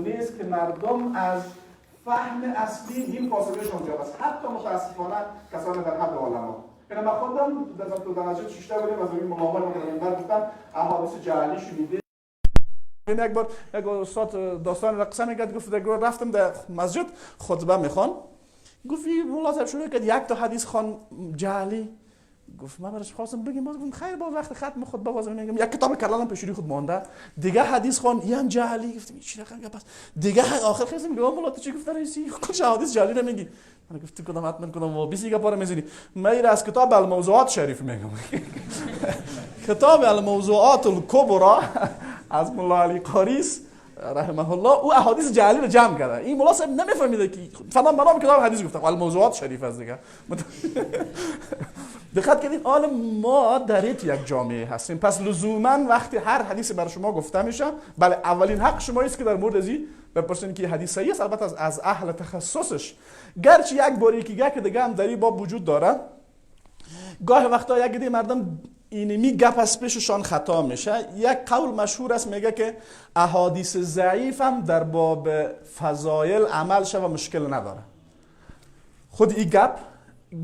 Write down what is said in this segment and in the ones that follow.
نیست که مردم از فهم اصلی این فاصله شون است. حتی متاسفانه کسان در حد علما. یعنی من خودم در درجه 6 بودیم از این ملاهای ما که در گفتم احادیث جعلی شنیده. یک بار یک استاد داستان را قصه میکرد، گفت رفتم در مسجد خطبه میخوان، گفت مولا صاحب شروع کرد یک تا حدیث خوان جعلی. گفت من براش خواستم بگم، باز گفتم خیر، باز وقت ختم خطبه باز میگم. یک کتاب کلام پیش روی خود مانده، دیگه حدیث خوان این جعلی. گفتم چی رقم گپ است دیگه. آخر خواستم میگم مولا تو چی گفت رئیسی کل حدیث جعلی رو میگی؟ من گفت تو کدام حتما کدام و 20 گپ میزنی. من از کتاب الموضوعات شریف میگم، کتاب الموضوعات الکبرى از مولا علی قاری رحمه الله، او احادیث جعلی رو جمع کرده. این مولا صاحب نمیفهمیده که فلان بنام کتاب حدیث گفتم الموضوعات شریف است دیگه. دقت کردید؟ حالا ما در یک جامعه هستیم، پس لزوما وقتی هر حدیث بر شما گفته میشه، بله اولین حق شما است که در مورد ازی بپرسین که حدیث صحیح است، البته از اهل تخصصش. گرچه یک باری که دیگه هم در این باب وجود داره، گاه وقتا یک دی مردم اینمی گپ از پیششان خطا میشه. یک قول مشهور است میگه که احادیث ضعیف هم در باب فضایل عمل شه و مشکل نداره. خود این گپ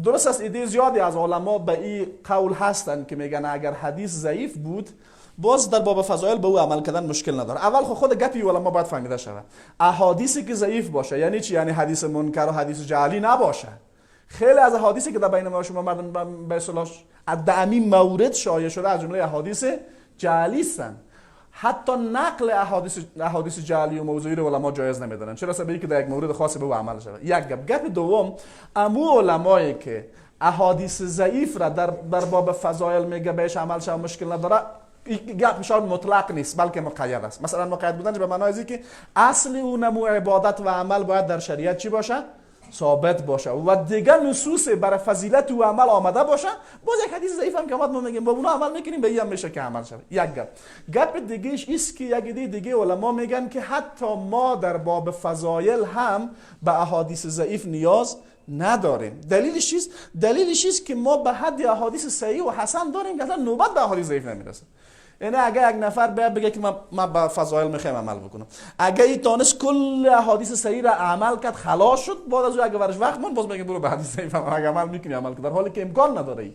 درست است، ایده زیادی از علما به این قول هستند که میگن اگر حدیث ضعیف بود باز در باب فضایل به او عمل کردن مشکل نداره. اول خود گپی علما باید فهمیده شود. احادیثی که ضعیف باشه یعنی چی؟ یعنی حدیث منکر و حدیث جعلی نباشه. خیلی از احادیثی که در بین ما شما مردم به اصطلاح از مورد شایع شده از جمله احادیث جعلی هستند. حتی نقل احادیث جعلی و موضوعی رو علما جایز نمیدونن، چرا؟ سبب که در یک مورد خاص به او عمل شود. یک گپ. گپ دوم، امو علمایی که احادیث ضعیف را در باب فضایل میگه بهش عمل شود مشکل نداره، گپ میشان مطلق نیست بلکه مقید است. مثلا مقید بودن به معنای اینکه که اصل اون نمو عبادت و عمل باید در شریعت چی باشه؟ ثابت باشه و دیگه نصوص برای فضیلت و عمل آمده باشه. باز یک حدیث ضعیف هم که آمد ما میگیم با اونا عمل میکنیم، به این هم میشه که عمل شود. یک گپ. گپ دیگهش است که یک دیگه علما میگن که حتی ما در باب فضایل هم به احادیث ضعیف نیاز نداریم. دلیلش چیست؟ دلیلش است که ما به حد احادیث صحیح و حسن داریم که اصلا نوبت به احادیث ضعیف نمیرسه. یعنی اگه یک نفر بگه که من به فضایل میخوایم عمل بکنم، اگه این تانس کل احادیث صحیح را عمل کرد خلاص شد، بعد از او اگه برش وقت مون باز میگه برو به حدیث ضعیف اگه عمل میکنی عمل کن، در حالی که امکان نداره.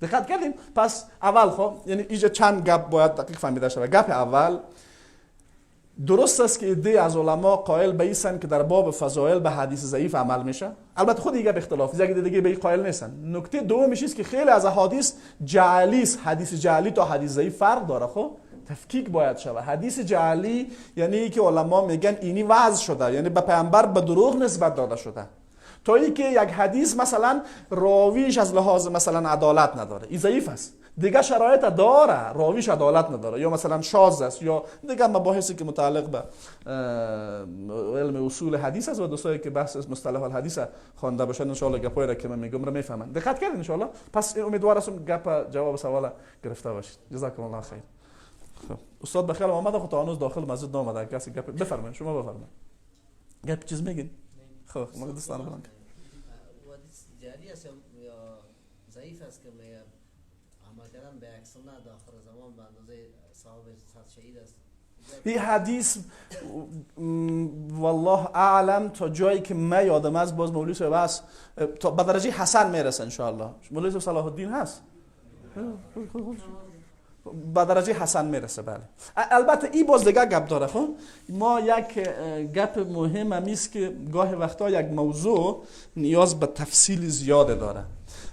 دقت کردین؟ پس اول خب یعنی اینجا چند گپ باید دقیق فهمیده شود. گپ اول، درست است که عده از علما قائل به اینن که در باب فضایل به حدیث ضعیف عمل میشه، البته خود دیگه به اختلاف، دیگه به این قائل نیستن. نکته دومش است که خیلی از احادیث جعلی است. حدیث جعلی تا حدیث ضعیف فرق داره. خب تفکیک باید شود. حدیث جعلی یعنی که علما میگن اینی وضع شده، یعنی به پیامبر به دروغ نسبت داده شده، تا اینکه یک حدیث مثلا راویش از لحاظ مثلا عدالت نداره، این ضعیف است. دیگه شرایط داره، راویش عدالت نداره، یا مثلا شاذ است، یا دیگه مباحثی که متعلق به علم اصول حدیث است و دوستایی که بحث مصطلح الحدیث خوانده باشن ان شاء الله گپای را که من میگم رو میفهمن. دقت کردین ان شاء الله؟ پس امیدوار هستم گپ جواب سوال گرفته باشید. جزاکم الله خیر. خب استاد بخیر آمده، خب تا هنوز داخل مسجد نامده. کسی گپ بفرمایید، شما بفرمایید. گپ چیز میگین؟ خب ما دوستان بلند. حدیث جعلی است یا ضعیف است که میگه عمل کردن به یک سنت آخر زمان به اندازه صاحب صد شهید است؟ این حدیث والله اعلم تا جایی که من یادم است باز مولوی صاحب است تا به درجه حسن میرسه ان شاء الله. مولوی صاحب صلاح الدین هست، به درجه حسن میرسه. بله البته این باز دیگه گپ داره. خب ما یک گپ مهم هم است که گاه وقتا یک موضوع نیاز به تفصیل زیاده داره.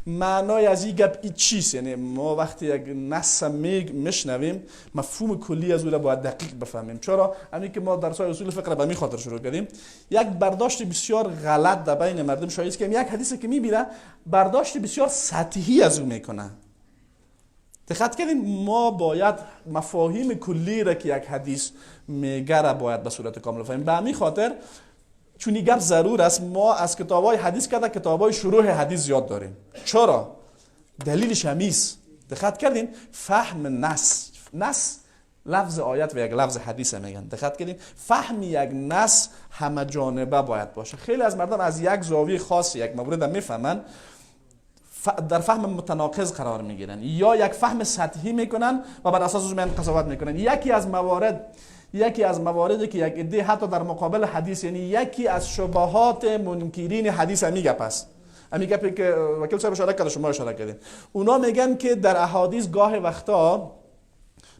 معنای از این گپ این چیست؟ یعنی ما وقتی یک نص میشنویم مفهوم کلی از او را باید دقیق بفهمیم. چرا؟ همین که ما درس های اصول فقه را به می خاطر شروع کردیم، یک برداشت بسیار غلط در بین مردم شایع است که یک حدیثی که میبینه برداشت بسیار سطحی از او میکنه. دقت کردین؟ ما باید مفاهیم کلی را که یک حدیث میگه را باید به صورت کامل بفهمیم. به همین خاطر چون این گپ ضرور است، ما از کتاب‌های حدیث کرده کتاب‌های شروح حدیث زیاد داریم. چرا؟ دلیلش همیست. دقت کردین؟ فهم نص، نص لفظ آیت و یک لفظ حدیث میگن. دقت کردین؟ فهم یک نص همه جانبه باید باشه. خیلی از مردم از یک زاویه خاص یک مورد میفهمن، در فهم متناقض قرار میگیرن یا یک فهم سطحی میکنن و بر اساس اون قضاوت میکنن. یکی از موارد یکی از مواردی که یک عده حتی در مقابل حدیث، یعنی یکی از شبهات منکرین حدیث همی گپ است، همی گپی که وکیل صاحب اشاره کرد، شما اشاره کردین. اونا میگن که در احادیث گاه وقتا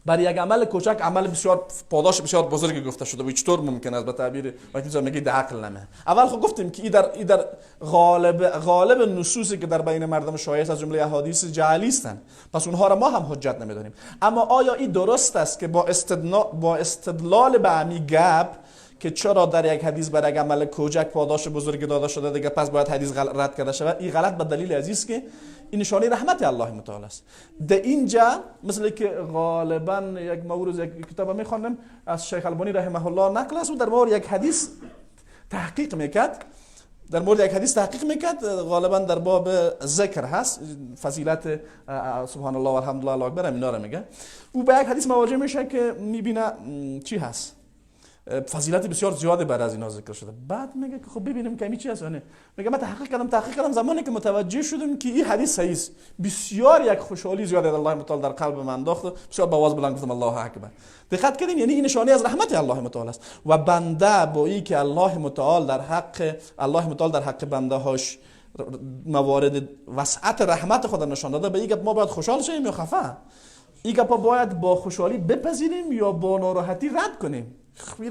بر یک عمل کوچک عمل بسیار پاداش بسیار بزرگی گفته شده و چطور ممکن است؟ به تعبیر وکیل صاحب میگه ده عقل نمه. اول خب گفتیم که ای در غالب نصوصی که در بین مردم شایع است از جمله احادیث جعلی هستند، پس اونها را ما هم حجت نمیدانیم. اما آیا این درست است که با استدلال به امی گپ که چرا در یک حدیث بر یک عمل کوچک پاداش بزرگی داده شده دیگه پس باید حدیث رد کرده شود؟ این غلط به دلیل عزیز که این نشانه رحمت الله متعال است. در اینجا مثل که غالبا یک مورد یک کتاب میخواندم از شیخ البانی رحمه الله نقل است، و در مورد یک حدیث تحقیق میکرد، در مورد یک حدیث تحقیق میکرد، غالبا در باب ذکر هست، فضیلت سبحان الله والحمدلله الله اکبر اینا رو میگه. او به یک حدیث مواجه میشه که میبینه چی هست، فضیلت بسیار زیاده بر از اینا ذکر شده. بعد میگه که خب ببینیم که چی هست. میگه من تحقیق کردم، زمانی که متوجه شدم که این حدیث صحیح است، بسیار یک خوشحالی زیاد الله متعال در قلب من انداخت، بسیار با آواز بلند گفتم الله اکبر. دقت کردین؟ یعنی این نشانه از رحمت الله متعال است و بنده با این که الله متعال در حق بنده هاش موارد وسعت رحمت خود نشان داده، به این گپ ما باید خوشحال شویم یا خفه؟ این گپ باید با خوشحالی بپذیریم یا با ناراحتی رد کنیم؟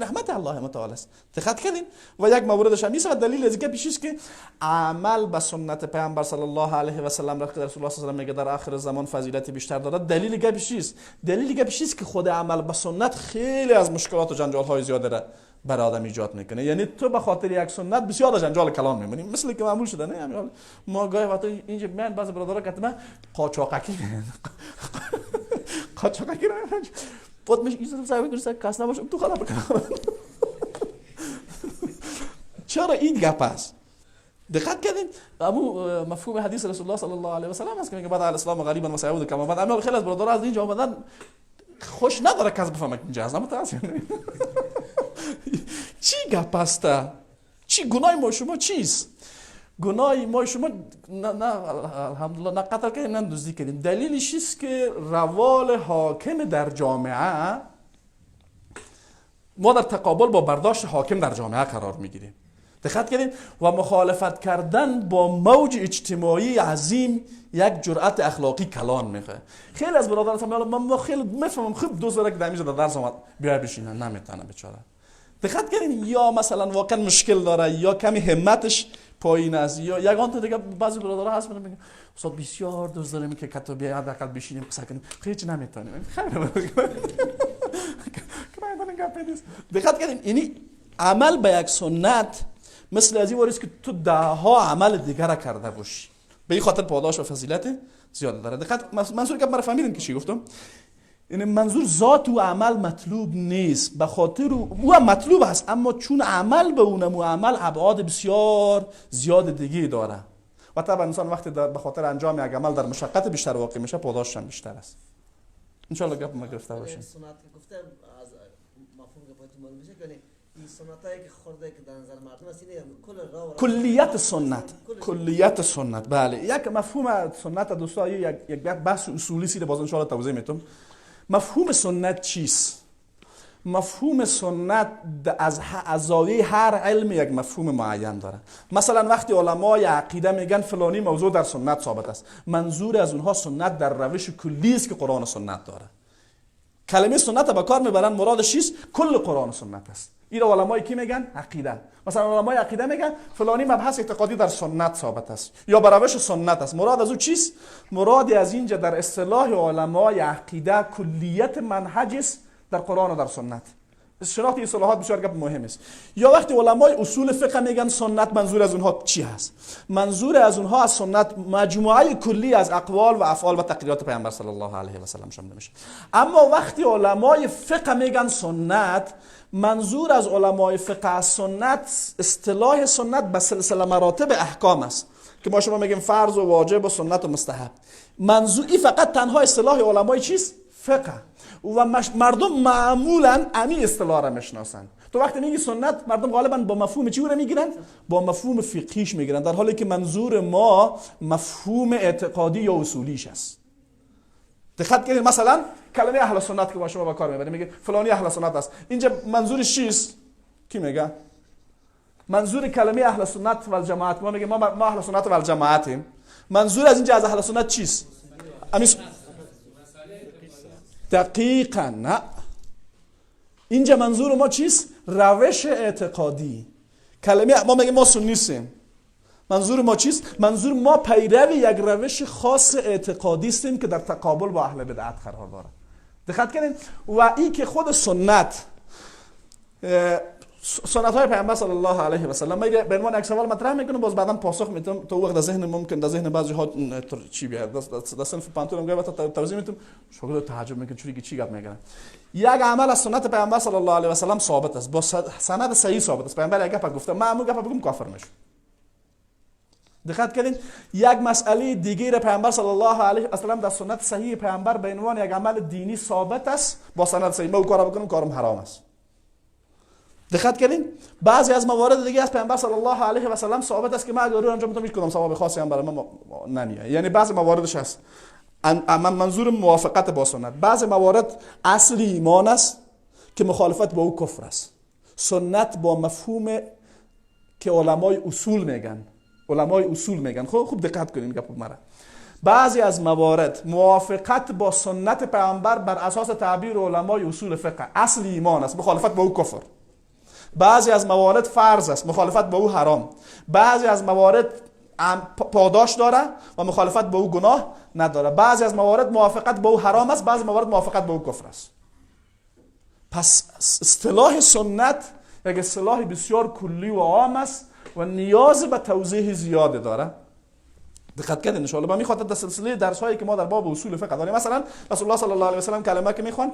رحمت الله متعال است. دقت کردین؟ و یک موردش هم و دلیل از اینکه پیش که عمل به سنت پیامبر صلی الله علیه و سلم را که رسول الله صلی الله علیه و سلم میگه در آخر زمان فضیلت بیشتر داره، دلیل گپش چیست؟ دلیل گپش چیست که خود عمل به سنت خیلی از مشکلات و جنجال های زیاد را بر آدم ایجاد میکنه. یعنی تو به خاطر یک سنت بسیار جنجال کلام میمونی، مثل که معمول شده. نه ما گاهی وقتا اینجا من بعضی برادرها کتمه قاچاقکی قاچاقکی بود میشه ایزم صاحب گرسه کس نباشه تو خراب کنم. چرا این گپ است؟ دقت کردین؟ امو مفهوم حدیث رسول الله صلی الله علیه و سلم است که میگه بعد الاسلام غریبا و سیعود کما بعد. اما خیلی از برادرها از اینجا آمدن خوش نداره کس بفهمه که اینجا هست. متاسفانه چی گپ است؟ چی گناه ما شما چیست؟ گناه ما شما نه الحمدلله نه قتل کردیم نه دزدی کردیم. دلیلش است که روال حاکم در جامعه، ما در تقابل با برداشت حاکم در جامعه قرار میگیریم. دقت کردیم؟ و مخالفت کردن با موج اجتماعی عظیم یک جرأت اخلاقی کلان میخواد. خیلی از برادران من خیلی میفهمم، خوب دوست داره که در اینجا در درس آمد بیا بشینن، نمیتونه بیچاره. دقت کردین؟ یا مثلا واقعا مشکل داره یا کمی همتش پایین است یا یگان تا دیگه. بعضی برادرها هست میگن استاد بسیار دوست داریم که کتاب حداقل بشینیم قصه کنیم، هیچ نمیتونیم. خیر دقت کردین؟ یعنی عمل به یک سنت مثل از این واریس که تو ده ها عمل دیگر را کرده باشی، به این خاطر پاداش و فضیلت زیاد داره. دقت منظور که من فهمیدین که چی گفتم؟ یعنی منظور ذات و عمل مطلوب نیست، به خاطر او مطلوب است، اما چون عمل به اونم و عمل ابعاد بسیار زیاد دیگه داره و طبعا انسان وقتی به خاطر انجام یک عمل در مشقت بیشتر واقع میشه، پاداشش هم بیشتر است. ان شاء الله گپ ما گرفته باشین. سنت گفتم از مفهوم گپ معلوم میشه که این سنتایی که خورده که در نظر مردم است، کل کلیت سنت، کلیت سنت. بله، یک مفهوم سنت دوستا یک بحث اصولی است، باز ان شاء الله توضیح میتم. مفهوم سنت چیست؟ مفهوم سنت از زاویه هر علم یک مفهوم معین داره. مثلا وقتی علمای عقیده میگن فلانی موضوع در سنت ثابت است، منظور از اونها سنت در روش کلی است که قرآن و سنت داره. کلمه سنت به کار میبرن، مرادش چیست؟ کل قرآن و سنت است. این علمای کی میگن؟ عقیده. مثلا علمای عقیده میگن فلانی مبحث اعتقادی در سنت ثابت است یا بر روش سنت است. مراد از او چیست؟ مراد از اینجا در اصطلاح علمای عقیده کلیت منهج است در قرآن و در سنت. شناخت این اصطلاحات بسیار گپ مهم است. یا وقتی علمای اصول فقه میگن سنت، منظور از اونها چی هست؟ منظور از اونها از سنت مجموعه کلی از اقوال و افعال و تقریرات پیامبر صلی الله علیه و سلم شامل میشه. اما وقتی علمای فقه میگن سنت، منظور از علمای فقه از سنت اصطلاح سنت به سلسله مراتب احکام است که ما شما میگیم فرض و واجب و سنت و مستحب. منظور این فقط تنها اصطلاح علمای چیست؟ فقه. و مردم معمولا امی اصطلاح را میشناسن. تو وقتی میگی سنت، مردم غالبا با مفهوم چی رو میگیرن؟ با مفهوم فقهیش میگیرن، در حالی که منظور ما مفهوم اعتقادی یا اصولیش است. دقت کنید، مثلا کلمه اهل سنت که با شما با کار میبریم، میگه فلانی اهل سنت است. اینجا منظورش چیست؟ کی میگه؟ منظور کلمه اهل سنت و الجماعت، ما میگه ما اهل سنت و الجماعتیم. منظور از اینجا از اهل سنت چیست؟ دقیقاً نه. اینجا منظور ما چیست؟ روش اعتقادی. کلمه ما میگه ما سنیستیم. منظور ما چیست؟ منظور ما پیرو یک روش خاص اعتقادی هستیم که در تقابل با اهل بدعت قرار داره. دقت کنید. و این که خود سنت، سنت های پیامبر صلی الله علیه و سلم، من به عنوان یک سوال مطرح میکنم، باز بعدا پاسخ میتم تو وقت در ذهن ممکن در ذهن بعضی ها چی بیاد. در صنف پانتون میگم توضیح میتم، شاگرد تعجب میکنه چوری که چی گپ میگن. یک عمل از سنت پیامبر صلی الله علیه و سلم ثابت است، با سند صحیح ثابت است. پیامبر یک گپ گفته، من همون گپ بگم کافر میشم. دقت کردین؟ یک مسئله دیگه را پیامبر صلی الله علیه و سلم در سنت صحیح پیامبر به عنوان یک عمل دینی ثابت است با سند صحیح، من کارا بکنم کارم حرام است. دقت کردین؟ بعضی از موارد دیگه از پیامبر صلی الله علیه و سلم ثابت است که من اگر رو انجام بدم هیچ کدام ثواب خاصی هم برای من نمیاد. یعنی بعضی مواردش هست، من منظور موافقت با سنت. بعضی موارد اصل ایمان است که مخالفت با او کفر است. سنت با مفهوم که علمای اصول میگن، علمای اصول میگن، خوب دقت کنین گپ مرا. بعضی از موارد موافقت با سنت پیامبر بر اساس تعبیر علمای اصول فقه اصل ایمان است، مخالفت با او کفر. بعضی از موارد فرض است، مخالفت با او حرام. بعضی از موارد پاداش داره و مخالفت با او گناه نداره. بعضی از موارد موافقت با او حرام است، بعضی موارد موافقت با او کفر است. پس اصطلاح سنت یک اصطلاح بسیار کلی و عام است و نیاز به توضیح زیاد داره. دقت کردین ان شاء الله. به می خاطر در سلسله درس هایی که ما در باب اصول فقه داریم، مثلا رسول الله صلی الله علیه و سلم کلمه که میخوان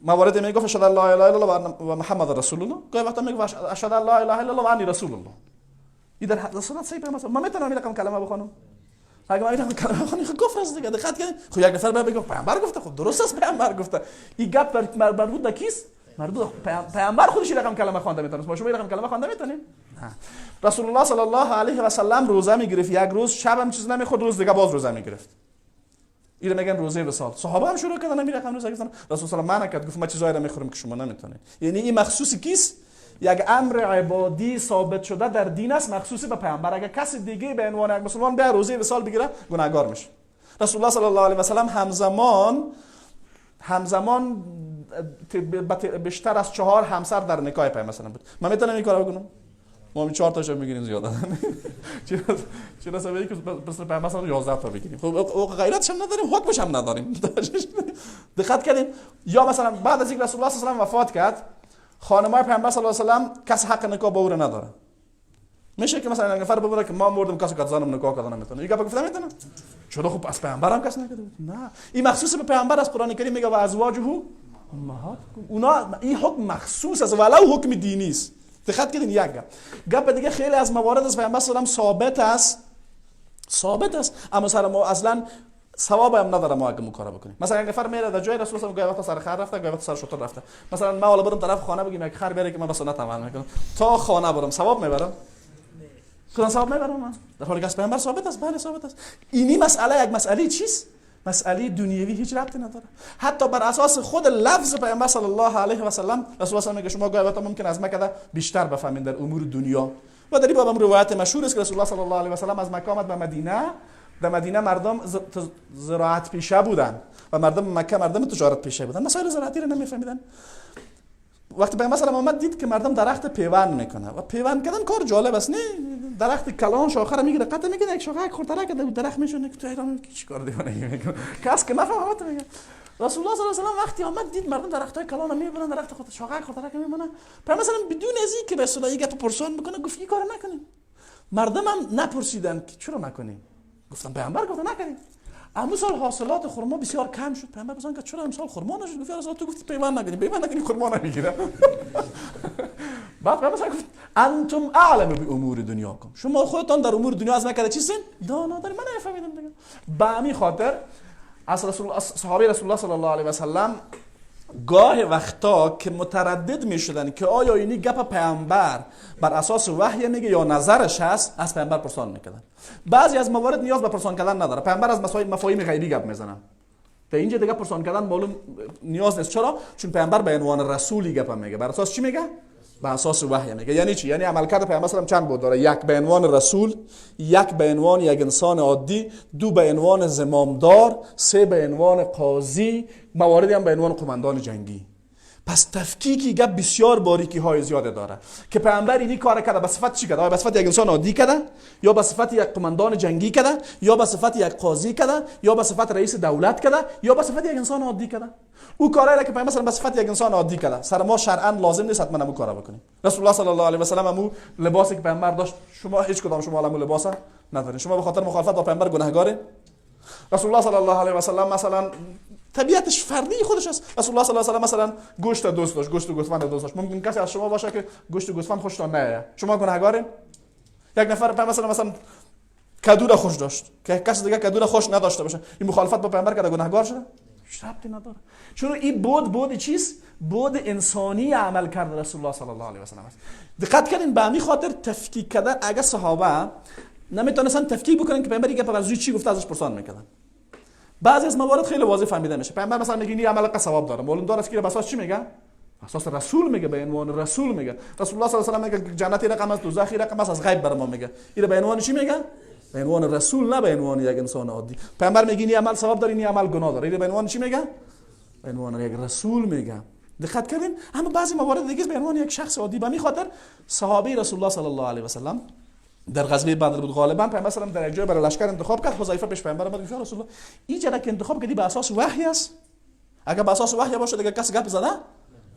موارد میگفت اشهد ان لا اله الا الله و محمد رسول الله، گاهی وقتا میگفت اشهد ان لا اله الا الله و انی رسول الله. این در سنت صحیح مثلا ما میتونم این رقم کلمه بخونم؟ اگه ما این رقم کلمه بخونم خب کفر است دیگه. دقت کردین؟ خب یک نفر بگه پیامبر گفته، خب درست است پیامبر گفته. این گپ مربوط به کیست؟ مربوط پیامبر خودش این رقم کلمه خوانده میتونه. ما شما این رقم کلمه خوانده میتونیم؟ نه. رسول الله صلی الله علیه و سلم روزه میگرفت، یک روز شب هم چیز نمیخورد، روز دیگه باز روزه میگرفت. اینو میگن روزه وصال. صحابه هم شروع کردن همین رقم روزه گرفتن. رسول الله منع کرد، گفت ما چیزایی رو میخورم که شما نمیتونید. یعنی این مخصوص کیست؟ یک امر عبادی ثابت شده در دین است، مخصوص به پیامبر. اگر کسی دیگه به عنوان یک مسلمان به روزه وصال بگیره گناهگار میشه. رسول الله صلی الله علیه و سلم همزمان بیشتر از 4 همسر در نکاح پیامبر بود. من میتونم این کارو بکنم؟ ما می 4 تاشو میگیریم زیاده. چرا سبب که مثلا پیامبر 11 تا بگیریم؟ خب غیرتش هم نداریم، حکمش هم نداریم. دقت کردین؟ یا مثلا بعد از اینکه رسول الله صلی الله علیه و وفات کرد، خانمای پیامبر صلی الله علیه و سلم کس حق نکاح با او نداره. میشه که مثلا یک نفر ببره که ما مردم کسی که زنم نکاح کردن نمیتونه. این گپ گفته میتونه؟ چرا؟ خب از پیامبر هم کس نکرده بود. نه، این مخصوص به پیامبر از قرآن کریم میگه و ازواجه امهاتکم. اونا این حکم مخصوص است ولو حکم دینی است. دقت کردین؟ یک گپ دیگه خیلی از موارد از پیامبر صلی الله علیه و ثابت است، ثابت است، اما سر ما اصلا ثواب هم نداره ما اگه کارا بکنیم. مثلا یک نفر میره در جای رسول الله، گاهی وقت سر خر رفته، گاهی وقت سر شتر رفته. مثلا ما حالا برم طرف خانه بگیم یک خر بیاره که من به سنت عمل میکنم، تا خانه برم ثواب میبرم؟ کدام ثواب میبرم من؟ در حالی که از پیامبر ثابت است. بله ثابت است. اینی مسئله یک مسئله چیست؟ مسئله دنیوی، هیچ ربطی نداره. حتی بر اساس خود لفظ پیامبر صلی الله علیه و سلم، رسول الله میگه شما گاهی وقتا ممکن از مکه بیشتر بفهمین در امور دنیا. و در این باب هم روایت مشهور است که رسول الله صلی الله علیه و سلم از مکه آمد به مدینه. در مدینه مردم زراعت پیشه بودن و مردم مکه مردم تجارت پیشه بودن، مسائل زراعتی رو نمیفهمیدن. وقتی پیامبر صلی الله علیه و آمد دید که مردم درخت پیوند میکنه و پیوند کردن کار جالب است. نه درخت کلان شاخه رو میگیره قطع میکنه، یک شاخه خردتر که درخت میشونه که تو ایران چیکار دیوانه میکنه، کس که نفهمه میگه. رسول الله صلی الله علیه و سلم وقتی آمد دید مردم درختای کلان میبرن، درخت خود شاخه خردتر میمونه. پیامبر صلی بدون از اینکه به اصطلاح گپ پرسان بکنه گفت این کارو نکنین. مردم هم نپرسیدن که چرا نکنیم، گفتن پیامبر گفت نکنیم. امسال سال حاصلات خرما بسیار کم شد. پیامبر پرسیدن که چرا امسال خرما نشد؟ گفت یا رسول تو گفتی پیوند نکنیم، پیوند نکنیم خرما نمیگیره. بعد پیامبر گفت انتم اعلم بامور دنیاکم، شما خودتان در امور دنیا از من چیستین دانا دارین، من نفهمیدم دیگه. به همین خاطر از رسول صحابه رسول الله صلی الله علیه و سلم گاه وقتا که متردد میشدن که آیا اینی گپ پیامبر بر اساس وحی میگه یا نظرش هست، از پیامبر پرسان میکردن. بعضی از موارد نیاز به پرسان کردن نداره، پیامبر از مفاهیم غیبی گپ میزنن. در اینجا دیگه پرسان کردن معلوم نیاز نیست. چرا؟ چون پیامبر به عنوان رسولی گپ میگه. بر اساس چی میگه؟ به اساس وحی میگه. یعنی چی؟ یعنی عملکرد پیامبر صلی الله علیه و چند بود داره؟ یک به عنوان رسول، یک به عنوان یک انسان عادی، دو به عنوان زمامدار، سه به عنوان قاضی، مواردی هم به عنوان قماندان جنگی. پس تفکیکی گپ بسیار باریکی های زیاده داره که پیامبر اینی کار کرده به صفت چی کرده؟ آیا به صفت یک انسان عادی کرده، یا به صفت یک قماندان جنگی کرده، یا به صفت یک قاضی کرده، یا به صفت رئیس دولت کرده، یا به صفت یک انسان عادی کرده؟ او کارایی که پیامبر به صفت یک انسان عادی کرده، سر ما شرعا لازم نیست حتما همون کارا بکنیم. رسول الله صلی الله علیه و سلم همون لباسی که پیامبر داشت، شما هیچ کدام شما همون لباس ندارین، شما به خاطر مخالفت با پیامبر گناهگارین. رسول الله صلی الله علیه و سلم مثلا طبیعتش فردی خودش است. رسول الله صلی الله علیه و مثلا گوشت دوست داشت، گوشت گوسفند دوست داشت. ممکن کسی از شما باشه که گوشت گوسفند خوشتان نیاید، شما گناهگارین. یک نفر مثلا کدو را خوش داشت که کسی دیگه کدو را خوش نداشته باشه، این مخالفت با پیامبر کرده گناهگار شده؟ هیچ ربطی نداره. چون این بود چیز بود انسانی عمل کرده رسول الله صلی الله علیه و سلم است. دقت کردین؟ به همین خاطر تفکیک کردن، اگه صحابه نمیتونستن تفکیک بکنن که پیامبر دیگه از چی گفته ازش پرسان میکردن. بعضی از موارد خیلی واضح فهمیده میشه. پیامبر مثلا میگه این عمل ثواب داره، معلوم داره که به اساس چی میگه؟ اساس رسول میگه، به عنوان رسول میگه. رسول الله صلی الله علیه و سلم میگه جنت رقم است، دوزخ رقم است، از غیب بر ما میگه. این به عنوان چی میگه؟ به عنوان رسول، نه به عنوان یک انسان عادی. پیامبر میگه این عمل ثواب داره، این عمل گناه داره. این به عنوان چی میگه؟ به عنوان یک رسول میگه. دقت کردین؟ اما بعضی موارد دیگه به عنوان یک شخص عادی. به همین خاطر صحابه رسول الله صلی الله علیه و سلم در غزوه بدر بود غالبا، پیامبر صلی الله علیه و در یک جای برای لشکر انتخاب کرد. حذیفه پیش پیامبر آمد گفت یا رسول الله این جا که انتخاب کردی به اساس وحی است؟ اگر به اساس وحی باشه دیگه کس گپ زده؟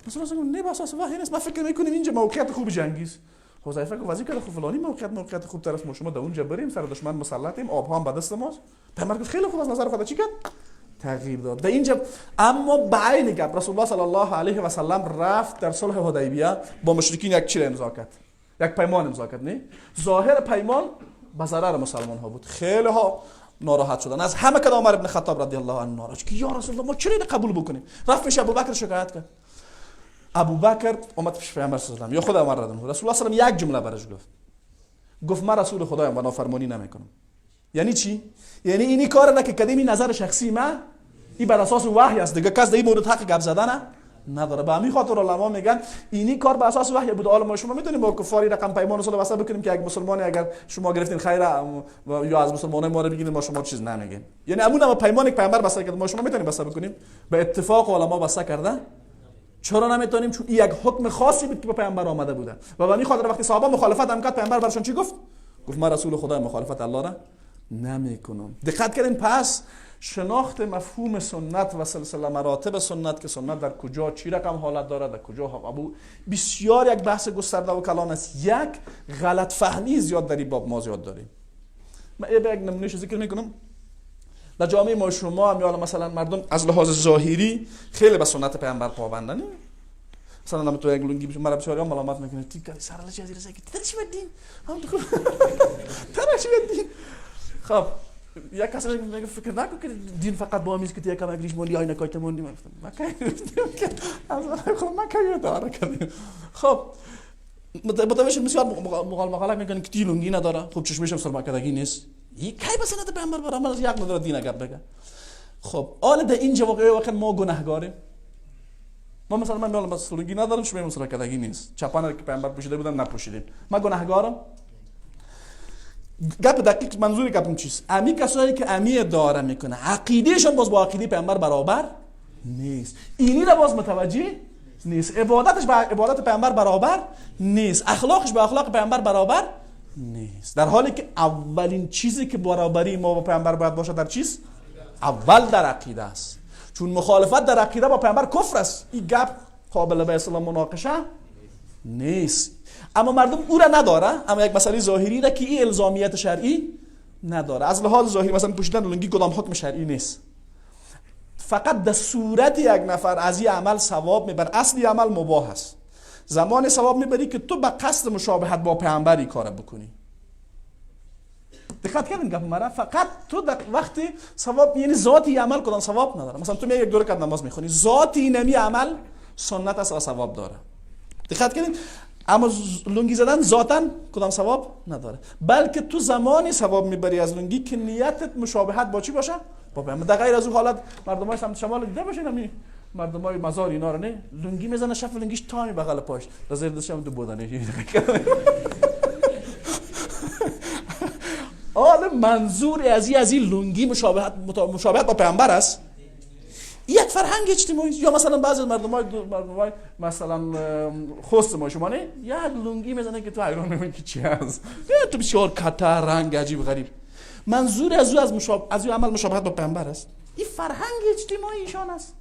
رسول الله نه، به اساس وحی نیست، ما فکر میکنیم اینجا موقعیت خوب جنگی است. حذیفه گفت وزیر کرد خب فلانی موقعیت خوب تر است، ما شما در اونجا بریم، سر دشمن مسلطیم، آبها هم به دست ماست. پیامبر گفت خیلی خوب، از نظر خدا چی کرد؟ تغییر داد در اینجا. اما به عین گپ رسول الله صلی الله علیه و سلم رفت در صلح حدیبیه با مشرکین یک چیز امضا کرد، یک پیمان امضا کرد. نه ظاهر پیمان به ضرر مسلمان ها بود، خیلی ها ناراحت شدن. از همه کدام عمر ابن خطاب رضی الله عنه ناراحت که یا رسول الله ما چرا اینو قبول بکنیم؟ رفت پیش ابوبکر شکایت کرد. ابوبکر اومد پیش پیامبر صلی الله علیه و یا خود عمر رضی الله عنه. رسول الله صلی الله علیه و یک جمله برش گفت، گفت من رسول خدایم و نافرمانی نمیکنم. یعنی چی؟ یعنی اینی کار نه که کدیمی نظر شخصی ما، این بر اساس وحی است، دیگه کس در این مورد حق گپ زدن نداره. به همین خاطر علما میگن اینی کار به اساس وحی بود. حالا ما شما میدونیم با کفاری رقم پیمان صلح واسه بکنیم که یک مسلمانی اگر شما گرفتین خیر یا از مسلمانای ما رو بگیرین، ما شما چیز نمیگیم. یعنی همون هم پیمانی که پیامبر بسته کرد ما شما میتونیم بسته بکنیم؟ به اتفاق علما بسته کرده. چرا نمیتونیم؟ چون این یک حکم خاصی بود که به پیامبر آمده بوده. و به همین خاطر وقتی صحابه مخالفت هم کرد، پیامبر برشون چی گفت؟ گفت من رسول خدا مخالفت الله را نمیکنم. دقت کردین؟ پس شناخت مفهوم سنت و سلسله مراتب سنت که سنت در کجا چی رقم حالت داره، در کجا ابو، بسیار یک بحث گسترده و کلان است. یک غلط فهمی زیاد در این باب ما زیاد داریم. من یک نمونهش ذکر میکنم. در جامعه ما شما هم یا مثلا مردم از لحاظ ظاهری خیلی به سنت پیامبر پابندن. مثلا نم تو یک لونگی بشه مرا بسیاری ملامت میکنه، تی کاری سر لچ از رسه که تر چی بدین هم تو تر چی بدین. خب یک کسی میگه فکر نکن که دین فقط با امیز که یکم اگریش مولی آینه کایت موندی. من گفتم ما کی از خب ما کی داره کردیم. خب متوجه بسیار مقال میکنه که تی لونگی نداره، خب چشمش هم سرمکدگی نیست، این کی به سنت پیامبر برام از یک نداره دین گپ بگه. خب حالا در اینجا واقعا ما گناهگاریم. ما مثلا من میگم لونگی ندارم، چشمم سرمکدگی نیست، چپانه که پیامبر پوشیده بودن نپوشیدیم، ما گناهگارم. گپ دقیق منظور گپم چیست؟ امی کسایی که امی داره میکنه عقیدهشون باز با عقیده پیامبر برابر نیست، اینی را باز متوجه نیست، عبادتش با عبادت پیامبر برابر نیست، اخلاقش با اخلاق پیامبر برابر نیست. در حالی که اولین چیزی که برابری ما با پیامبر باید باشه در چیز؟ اول در عقیده است. چون مخالفت در عقیده با پیامبر کفر است. این گپ قابل به اصطلاح مناقشه نیست. اما مردم او را نداره، اما یک مسئله ظاهری را که این الزامیت شرعی نداره. از لحاظ ظاهری مثلا پوشیدن لنگی کدام حکم شرعی نیست، فقط در صورت یک نفر از این عمل ثواب میبره. اصل عمل مباح است. زمان ثواب میبری که تو به قصد مشابهت با پیامبری کار بکنی. دقت کردین گپ مرا؟ فقط تو در وقتی ثواب، یعنی ذاتی عمل کدام ثواب نداره. مثلا تو میای یک دو رکعت نماز میخونی، ذاتی نمی عمل سنت است و ثواب داره. دقت کردین؟ اما لنگی زدن ذاتاً کدام ثواب نداره، بلکه تو زمانی ثواب میبری از لنگی که نیتت مشابهت با چی باشه؟ با پیامبر. در غیر از اون حالت مردمای سمت شمال دیده باشین، همین مردمای مزار اینا رو نه لنگی میزنه، شف لنگیش تا می بغل پاش، در زیر دستش هم دو بودنه. حالا منظور از این لنگی مشابهت با پیامبر است. یک فرهنگ اجتماعی. یا مثلا بعضی مردمای مثلا خوست ما شما نه یک لنگی میزنه که تو حیران میمونی که چی هست، تو بسیار کتر رنگ عجیب غریب. منظور از او از او عمل مشابهت با پیامبر است. این فرهنگ اجتماعی ایشان است.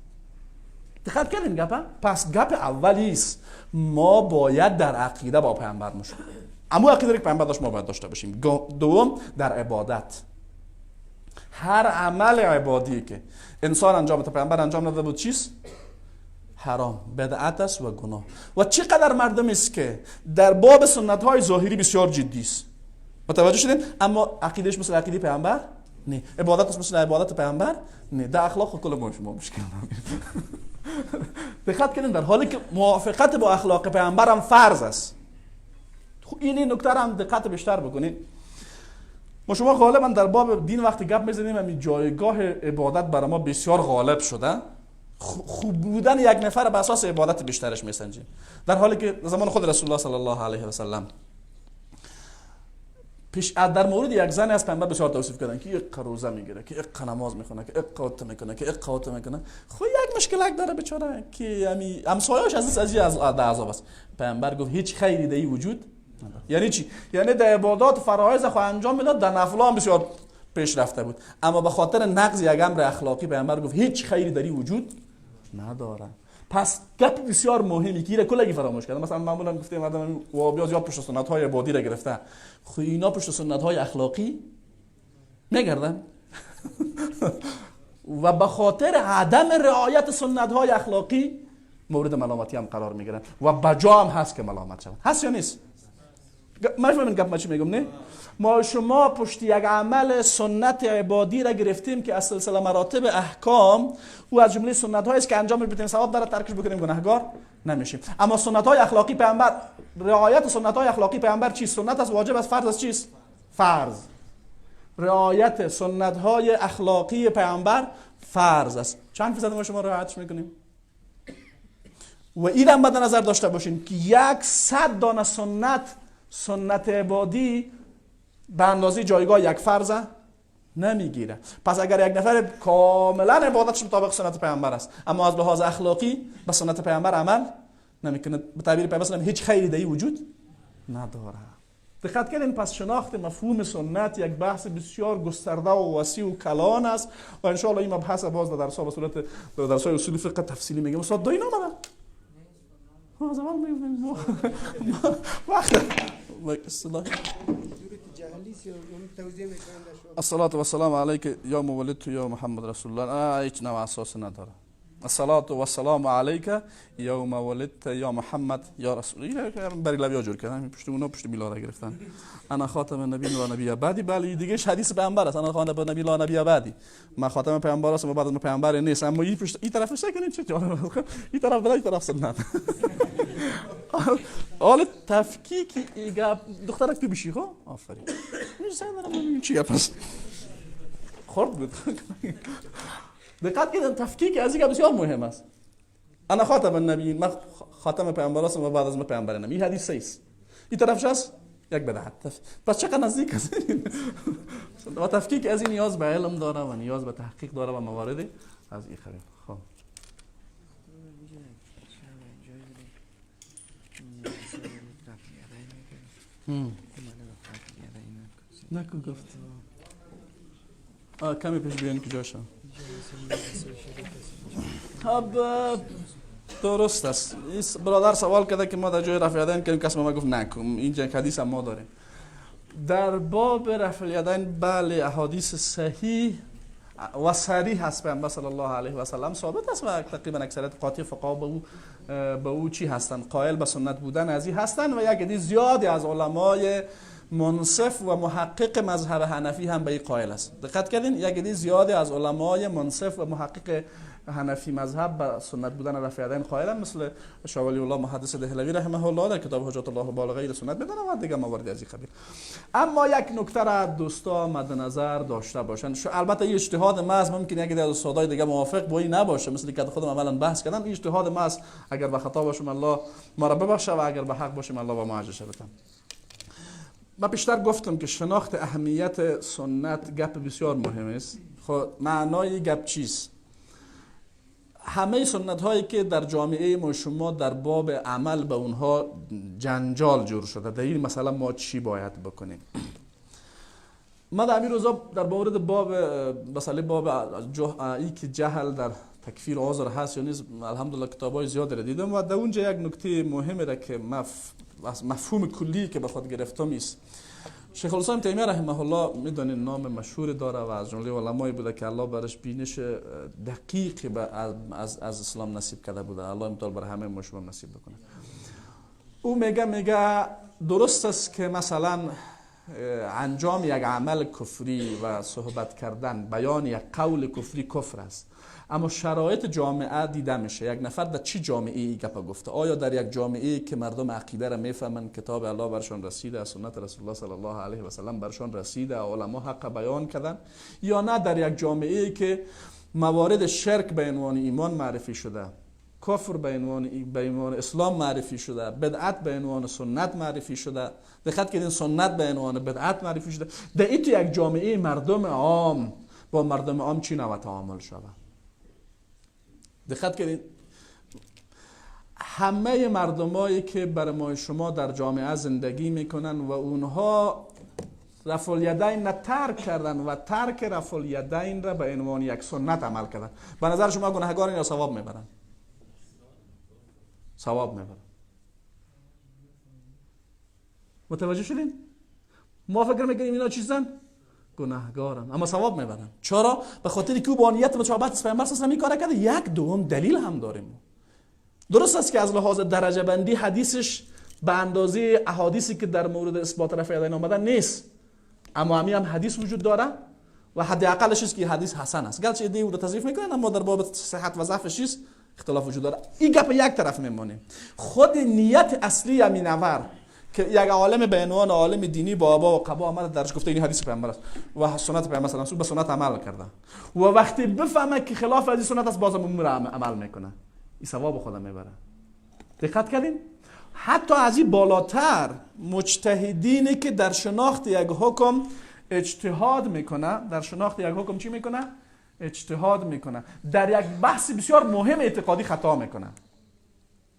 دقت کردین گپ؟ پس گپ اولی است ما باید در عقیده با پیامبر مشابه، اما عقیده که پیامبر داشت ما باید داشته باشیم. دوم در عبادت، هر عمل عبادی که انسان انجام بده پیامبر انجام نداده بود چیست؟ حرام، بدعت است و گناه. و چقدر مردم است که در باب سنت های ظاهری بسیار جدی است، متوجه شدین، اما عقیدهش مثل عقیده پیامبر نه، عبادتش مثل عبادت پیامبر نه، در اخلاق کل ما شما مشکل داریم. دقت کنین، در حالی که موافقت با اخلاق پیامبر هم فرض است. این نکته را هم دقت بیشتر بکنید. ما شما غالبا در باب دین وقتی گپ میزنیم همین جایگاه عبادت برای ما بسیار غالب شده. خوب بودن یک نفر به اساس عبادت بیشترش میسنجیم، در حالی که زمان خود رسول الله صلی الله علیه و سلم پیش در مورد یک زن از پیامبر بسیار توصیف کردن که یک روزه میگیره، که یک نماز میخونه، که یک قوت میکنه، که یک قوت میکنه. خب یک مشکلک داره بیچاره که همین همسایه‌اش از عذاب است. پیامبر گفت هیچ خیری در وجود نداره. یعنی چی؟ یعنی در عبادات فرایض خو انجام میداد، در نفل هم بسیار پیش رفته بود، اما به خاطر نقض یک امر اخلاقی پیامبر گفت هیچ خیری در وجود نداره. پس گپ بسیار مهمی که کلگی فراموش کردن. مثلا معمولا گفته مردم وهابی‌ها زیاد پشت سنت‌های عبادی را گرفته، خو اینا پشت سنت‌های اخلاقی می‌گردن و به خاطر عدم رعایت سنت‌های اخلاقی مورد ملامتی هم قرار می‌گیرن و بجا هم هست که ملامت شوند. هست یا نیست؟ ما فهمین گپ ما چی میگم؟ نه، ما شما پشت یک عمل سنت عبادی را گرفتیم که از سلسله مراتب احکام او از جمله سنت هایی است که انجام بدیم ثواب داره، ترکش بکنیم گناهگار نمیشیم. اما سنت های اخلاقی پیامبر، رعایت سنت های اخلاقی پیامبر چیست؟ سنت است، واجب است، فرض است، چیست؟ فرض. رعایت سنت های اخلاقی پیامبر فرض است. چند فیصد ما شما رعایتش میکنیم؟ و اینم باید نظر داشته باشین که 100 دانه سنت عبادی به اندازه جایگاه یک فرض نمیگیره. پس اگر یک نفر کاملا عبادتش مطابق سنت پیامبر است اما از لحاظ اخلاقی به سنت پیامبر عمل نمیکنه، به تعبیر پیامبر هیچ خیری در وجود نداره. دقت کردین؟ پس شناخت مفهوم سنت یک بحث بسیار گسترده و وسیع و کلان است و ان شاء الله این مبحث باز در درس‌ها به صورت در درس‌های اصول فقه تفصیلی میگم. استاد دایی نامده؟ از اول میگم وقت الصلاة والسلام علیک یا مولدت یا محمد رسول الله. هیچ نوع اساس نداره. الصلاة والسلام علیک یا مولدت یا محمد یا رسول الله. بریلویا جور کردن، پشت اونا پشت میلاد گرفتن. انا خاتم النبیین و نبی بعدی. بله دیگه حدیث پیامبر است. انا خاتم النبی لا نبی بعدی. من خاتم پیامبر هستم و بعد از من پیامبر نیست. اما این پشت این طرفش کنین چه جالب، این طرف بلا این طرف سنت. حالا تفکیک ایگا دخترک تو بشی خب آفرین. می‌زنم چی گپ است؟ خرد بود. دقت کنید، تفکیک از این بسیار مهم است. انا خاتم النبیین، من خاتم پیامبر هستم و بعد از من پیامبر نمی. این حدیث است. این طرفش است یک بدعت. پس چقدر نزدیک است. و تفکیک از این نیاز به علم داره و نیاز به تحقیق داره و موارد از این قبیل. خب نکو گفت کمی پیش بیان که جاشم. خب درست است. برادر سوال کرده که ما در جای رفع یدین کردیم، کس ما گفت نکن. اینجا حدیث هم ما داریم در باب رفع الیدین. بله، احادیث صحیح و صریح هست پیامبر صلی الله علیه و سلم ثابت است و تقریبا اکثریت قاطع فقها به او چی هستند، قائل به سنت بودن از این هستند و یک عده زیادی از علمای منصف و محقق مذهب حنفی هم به این قائل است. دقت کردین؟ یک عده زیادی از علمای منصف و محقق حنفی مذهب به سنت بودن رفع یدین قائلن، مثل شاه ولی الله محدث دهلوی رحمه الله در کتاب حجت الله بالغه سنت میدونه و دیگه موارد از این قبیل. اما یک نکته را دوستا مد نظر داشته باشن، البته این اجتهاد ما است، ممکن یکی از استادای دیگه موافق با این نباشه، مثل که خودم عملا بحث کردم، این اجتهاد ما است، اگر به خطا باشم الله ما را ببخشه و اگر به حق باشم الله با ما اجر بده. من بیشتر گفتم که شناخت اهمیت سنت گپ بسیار مهم است. خب معنای گپ چیست؟ همه سنت هایی که در جامعه ما شما در باب عمل به اونها جنجال جور شده، در این مثلا ما چی باید بکنیم؟ ما در همین روزا در مورد باب مسئله باب ای که جهل در تکفیر عذر هست یا نیست، الحمدلله کتابای زیاد را دیدم و در اونجا یک نکته مهم را که مفهوم کلی که به خود گرفتم است. شیخ الاسلام تیمیه رحمه الله میدونین نام مشهور داره و از جمله علمایی بوده که الله برش بینش دقیقی از اسلام نصیب کرده بوده، الله امتال بر همه ما شما نصیب بکنه. او میگه درست است که مثلا انجام یک عمل کفری و صحبت کردن، بیان یک قول کفری کفر است، اما شرایط جامعه دیده میشه. یک نفر در چی جامعه ای گپ گفته؟ آیا در یک جامعه که مردم عقیده را میفهمند، کتاب الله برشان رسیده، سنت رسول الله صلی الله علیه و سلم برشان رسیده، علما حق بیان کردن، یا نه در یک جامعه که موارد شرک به عنوان ایمان معرفی شده، کفر به عنوان اسلام معرفی شده، بدعت به عنوان سنت معرفی شده، دقت کردین، سنت به عنوان بدعت معرفی شده، در این تو یک جامعه مردم عام با مردم عام چی نوع تعامل شده؟ دقت کردین، همه مردمایی که بر ما شما در جامعه زندگی میکنن و اونها رفع الیدین را ترک کردن و ترک رفع الیدین را به عنوان یک سنت عمل کردن، به نظر شما گناهگارن یا ثواب میبرن؟ ثواب میبرن. متوجه شدین؟ ما فکر میکنیم اینا چیزن؟ گناهگارن، اما ثواب میبرن. چرا؟ به خاطر که او با نیت مشابهت پیامبر صلی الله علیه و آله کرده. یک دوم دلیل هم داریم. درست است که از لحاظ درجه بندی حدیثش به اندازه احادیثی که در مورد اثبات رفع یدین آمدن نیست، اما همی هم حدیث وجود داره و حداقلش است که حدیث حسن است. گرچه ایده او را تضعیف میکنن، اما در باب صحت و ضعفش اختلاف وجود داره. این گپ یک طرف میمانیم. خود نیت اصلی امینور که یک عالم به عنوان عالم دینی با آبا و قبا آمده درش گفته این حدیث پیامبر است و سنت پیامبر صلی الله علیه و به سنت عمل کرده و وقتی بفهمه که خلاف از این سنت است بازم اون عمل میکنه، این ثواب خودم میبره. دقت کردین؟ حتی از این بالاتر مجتهدینی که در شناخت یک حکم اجتهاد میکنه، در شناخت یک حکم چی میکنه؟ اجتهاد میکنه، در یک بحث بسیار مهم اعتقادی خطا میکنه.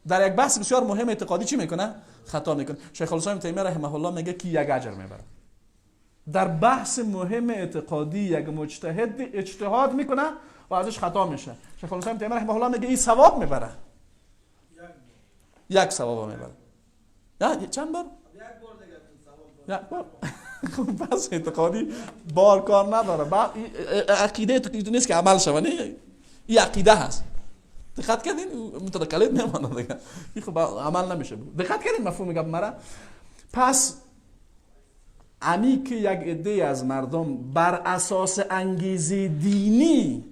در یک بحث بسیار مهم اعتقادی چی میکنه؟ خطا میکنه. شیخ الاسلام تیمیه رحمه الله میگه که یک اجر میبره. در بحث مهم اعتقادی یک مجتهد اجتهاد میکنه و ازش خطا میشه. شیخ الاسلام تیمیه رحمه الله میگه این ثواب میبره. یک ثواب میبره. یا چند بار؟ یک بار دیگه ثواب. یک بار. خب بس اعتقادی بار کار نداره. با عقیده تو نیست که عمل شوه، نه، این عقیده هست. دقت کردین؟ متکلم نمانه دیگه. این خب عمل نمیشه. دقت کردین مفهوم گپ مرا؟ پس امی که یک عده از مردم بر اساس انگیزه دینی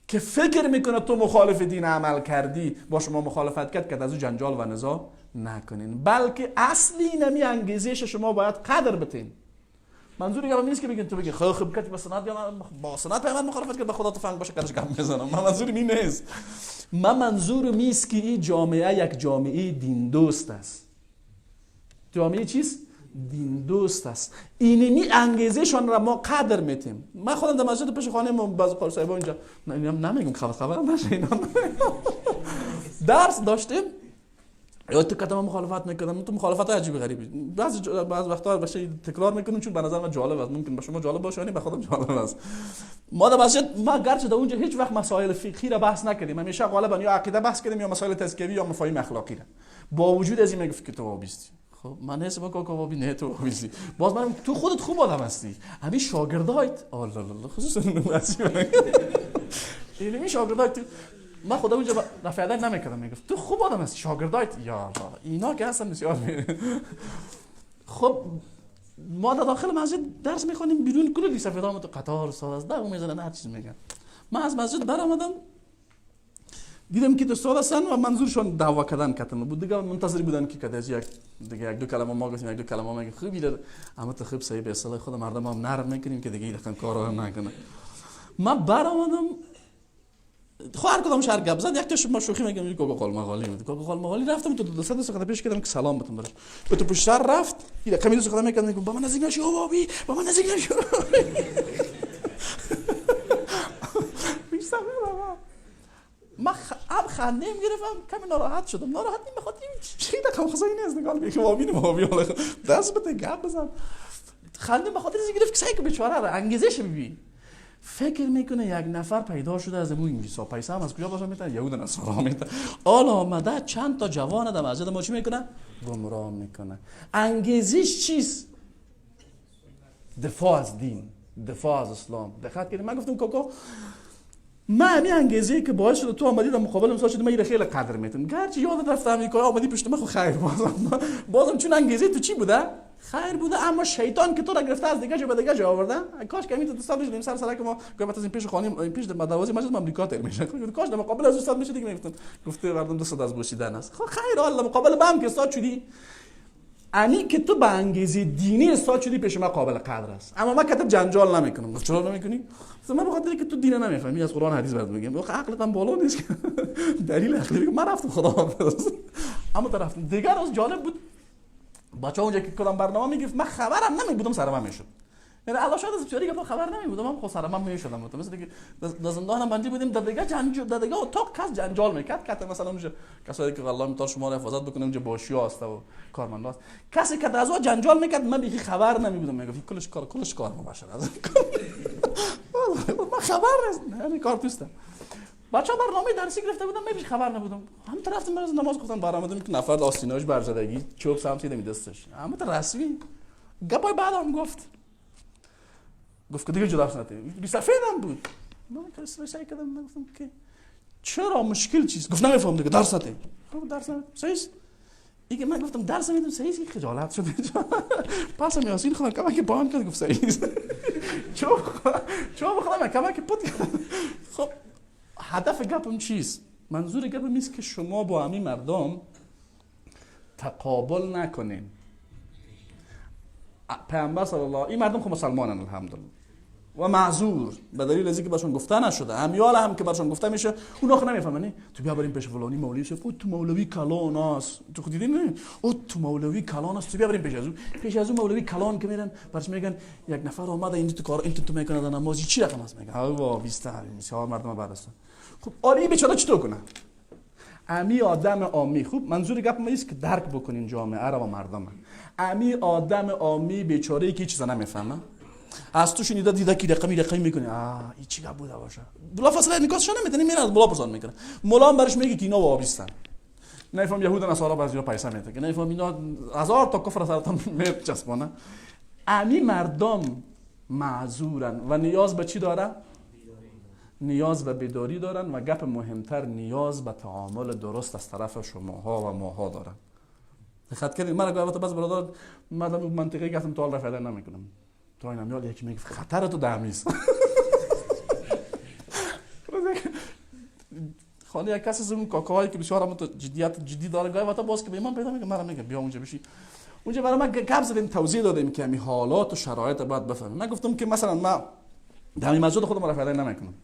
که فکر میکنه تو مخالف دین عمل کردی با شما مخالفت کرد، که از او جنجال و نزاع نکنین، بلکه اصلی نمی انگیزش شما باید قدر بتین. منظور گرم نیست که بگین تو بگی خب کتی با سنت یا با سنت پیامبر مخالفت کرد به خدا تفنگ باشه کارش گم میزنم. من منظورم این نیست. من منظورم نیست که این جامعه یک جامعه دین دوست است. جامعه چیست؟ دین دوست است. اینمی انگیزهشان را ما قدر میتیم. من خودم در مسجد پیش خانه ما بعضی قاری صاحبا اینجا نمیگم خبر نشه اینا درس داشتیم، یا تو کتم مخالفت میکردم، تو مخالفت های عجیب غریبی بعضی وقتا باشه تکرار میکنم چون به نظر من جالب است، ممکن به شما جالب باشه یعنی به خودم جالب است. ما در مسجد ما گرچه در اونجا هیچ وقت مسائل فقهی را بحث نکردیم، همیشه غالبا یا عقیده بحث کردیم یا مسائل تزکیوی یا مفاهیم اخلاقی را. با وجود از این میگفت که تو وابستی. خب من حس با کاکا نه تو وابستی. باز من تو خودت خوب آدم هستی، همین شاگردایت الله الله خصوصا اینمی شاگردایت من خدا اونجا رفع نمیکردم، میگفت تو خوب آدم هستی شاگردایت یا الله اینا که هستن بسیار. خب ما در داخل مسجد درس میخوانیم، بیرون کلی سفیدام تو قطار ساز است دو میزنن هر چیز میگن. من از مسجد برآمدم، دیدم که دوستا هستن و منظورشون دعوا کردن کتم بود دیگه، منتظر بودن که کده یک دیگه یک دو کلمه ما گفتیم، یک دو کلمه میگه خوب ایده، اما تو خوب صحیح به اصطلاح خود مردم هم نرم میکنیم که دیگه این کارا هم نکنه. من برآمدم خو هر کدام شهر گپ زد، یک تاش ما شوخی میگم یک کوکو قالمقالی بود، کوکو قالمقالی رفتم تو دو سه دقیقه پیش کردم که سلام بتم براش، به تو پشت سر رفت یه رقمی دو قدم میکردم با من نزدیک نشو بابی، با من نزدیک نشو. من هم خنده گرفتم، کمی ناراحت شدم. ناراحت نیم بخاطر چی رقم خصایی نیست نگاه میگه وابین وابی دست بده گپ بزن. خنده بخاطر اینکه گرفت که سعی بیچاره را انگیزش ببین. فکر میکنه یک نفر پیدا شده از امو انگلیسا، پیسه هم از کجا باشه میتن، یهود نصارا میتن، حالا آمده چند تا جوان در مسجد ما چی میکنه؟ گمراه میکنه. انگیزش چیست؟ دفاع از دین، دفاع از اسلام. دقت کردید؟ من گفتم کاکا من همین انگیزه که باعث شده تو آمدی در مقابل مثال شده، من اینو خیلی قدر میتم. گرچه یادت رفت امریکا آمدی پشت من، خو خیر بازم چون انگیزه تو چی بوده؟ خیر بوده. اما شیطان که تو را گرفته از دیگه جا به دیگه جا آورده. کاش که همین تو دوستان میشدیم سر سرک ما گفت از این پیش خانیم این پیش دروازه مسجد امریکا تیر میشه. کاش در مقابل از استاد میشه دیگه میگفتن گفته مردم دوست از بوسیدن است. خب خیر الله مقابل بهم که استاد شدی، انی که تو به انگیزه دینی استاد شدی پیش ما قابل قدر است. اما من کتاب جنجال نمیکنم. گفت چرا نمیکنی؟ من بخاطر اینکه تو دین نمیفهمی، از قرآن حدیث برات میگم. عقلت هم بالا نیست دلیل عقلی میگم. من رفتم خدا حافظ. اما تا رفتم دیگر از جالب بود بچه‌ها اونجا که کدام برنامه میگفت من خبرم نمی بودم، سر من میشد. یعنی الله شاید از بسیاری گپا خبر نمی بودم، من خود سر من میشدم. مثل دیگه در زندان هم بندی بودیم، در دیگه جنجال، در دیگه اتاق کس جنجال میکرد. که مثلا اونجا کسایی که الله میتونه شما رو حفاظت بکنه اونجا باشیا است و کارمندا است، کسی که از اون جنجال میکرد من بیخی خبر نمی بودم. میگفت کلش کار، کلش کار مباشر از من خبر نیست، یعنی کار توستم. بچه‌ها برنامه درسی گرفته بودم، من بیش خبر نبودم. هم طرفتم از نماز گفتم برآمدم که نفر آستیناش برزدگی چوب سمت دیدم دستش. اما تا رسمی گپای بعدم گفت که دیگه جدا نتیم. بی سفیدم بود. من که سعی کردم، من گفتم که چرا مشکل چیست؟ گفت نمیفهم دیگه درس نتیم. خب درس نمیدم. صحیح دیگه. من گفتم درس نمیدم صحیح، خجالت شد. پس یاسین خودم کما که بان کرد گفت صحیح. چوب خودم کما که پت. خب هدف گپم چیست؟ منظور گپم نیست که شما با همین مردم تقابل نکنین. پیامبر صلی الله، این مردم خب مسلمانن الحمدلله و معذور به دلیل از اینکه برشون گفته نشده، همیال هم که برشون گفته میشه اونا خو نمیفهمن. تو بیا بریم پیش فلانی مولوی صاحب، او تو مولوی کلان است، تو خود دیدی نه؟ او تو مولوی کلان است، تو بیا بریم پیش از او. پیش از او مولوی کلان که میرن برش میگن یک نفر اومده اینجا تو کار این تو میکنه در نماز چی رقم است؟ میگه ها 20 تا مردم بعد است. خب آری بیچاره چطور کنه؟ امی آدم عامی، خوب منظور گپ ما است که درک بکنین جامعه را و مردم. امی آدم عامی بیچاره که چیزا نمیفهمه، از تو شنیده دیده که رقمی رقمی میکنه، این چی گپ بوده باشه، بلافاصله نکاسش نمیتونه، میره از بلا پرسان میکنه. مولا هم برش میگه که اینا وابستن، نفهم یهود نصارا بعضی پیسه میده که نفهم اینا هزار تا کفر سرتان میچسبانه. امی مردم معذورن و نیاز به چی داره؟ نیاز به بیداری دارن و گپ مهمتر نیاز به تعامل درست از طرف شماها و ماها دارن. دقت کردید؟ من البته باز برادر من منطقه گفتم تا حال رفع نمیکنم. تا اینم یاد یکی میگه خطر تو دمیز. خانه یک کسی از اون کاکاهایی که بسیار هم جدیت جدی داره، گاهی وقتا باز که به ایمان پیدا میکنه، مرا میگه بیا اونجا بشی. اونجا برای من گپ زدیم، توضیح دادیم که همین حالات و شرایط باید بفهمیم. من گفتم که مثلا من در همین مسجد خودم رفع نمیکنم،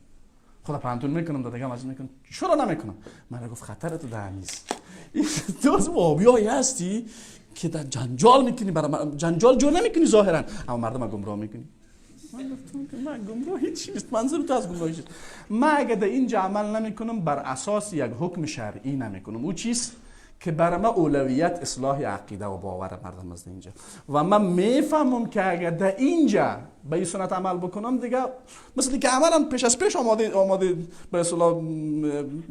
خدا پانتون میکنم، در دیگه مسجد میکنم. چرا نمیکنم؟ من گفت خطر تو دمیز. تو از وابیایی هستی که در جنجال میکنی، برای جنجال جور نمیکنی ظاهرا، اما مردم گمراه میکنی. من گفتم که من گمراه هیچ نیست، منظور تو از گمراهی چیست؟ من اگه در اینجا عمل نمیکنم بر اساس یک حکم شرعی نمیکنم. او چیست؟ که برای من اولویت اصلاح عقیده و باور مردم است اینجا، و من میفهمم که اگر در اینجا به این سنت عمل بکنم دیگه مثل که عملا پیش از پیش آماده به اصطلاح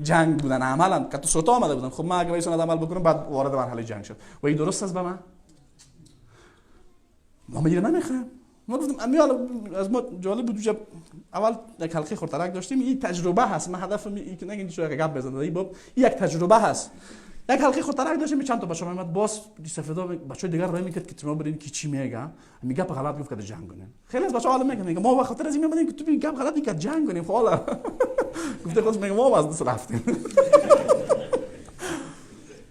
جنگ بودن، عملا که تو سلطه آمده بودن. خب من اگر به این سنت عمل بکنم بعد وارد مرحله جنگ شد و این درست است به من. ما میگه نمیخوام. ما گفتم از ما جالب بود اول یک حلقه خردترک داشتیم، این تجربه هست. من هدفم این که نگین چه گپ بزنم، این باب یک تجربه هست. یک حلقه خودترک داشتیم، چند تا بچه‌ها میومد باز سفیدا بچه‌های دیگر رای میکرد که تو ما بریم کی چی میگه، میگه گپ غلط گفت که جنگ کنیم. خیلی از بچه‌ها حالا میگن میگه ما به خاطر از این میمدیم که تو گپ غلط میگه جنگ کنیم. خب حالا گفته خودش میگه ما از دست رفتیم.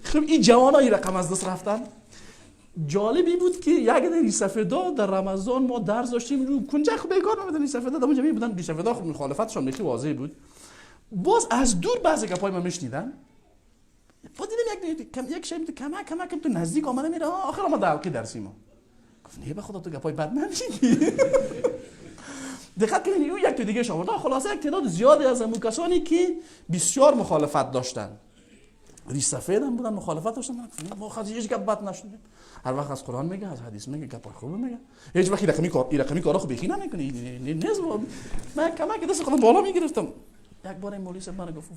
خب این جوانای رقم از دست رفتن. جالبی بود که یک دری سفیدا در رمضان ما درس داشتیم رو کنجه خب بیگار نمیدن سفیدا در اونجا می بودن. سفیدا خب مخالفتشون خیلی واضح بود. باز از دور بعضی گپای ما میشنیدن. باز دیدم یک شی کم کم کم تو نزدیک آمده میره، آخر ما در حلقه درسی ما. گفت نه به خدا تو گپای بد نمیگی. دقت کنید او یک تا دیگه آورد. خلاصه یک تعداد زیادی از امو کسانی که بسیار مخالفت داشتن، ریش سفید هم بودن، مخالفت داشتن. ما خاصی هیچ گپ بد نشنیدیم. هر وقت از قرآن میگه، از حدیث میگه، گپ خوب میگه. هیچ وقت رقمی کارا خو بیخی نمیکنه. نیست. من کمک دست خودم بالا میگرفتم. یک بار این مولوی صاحب من گفت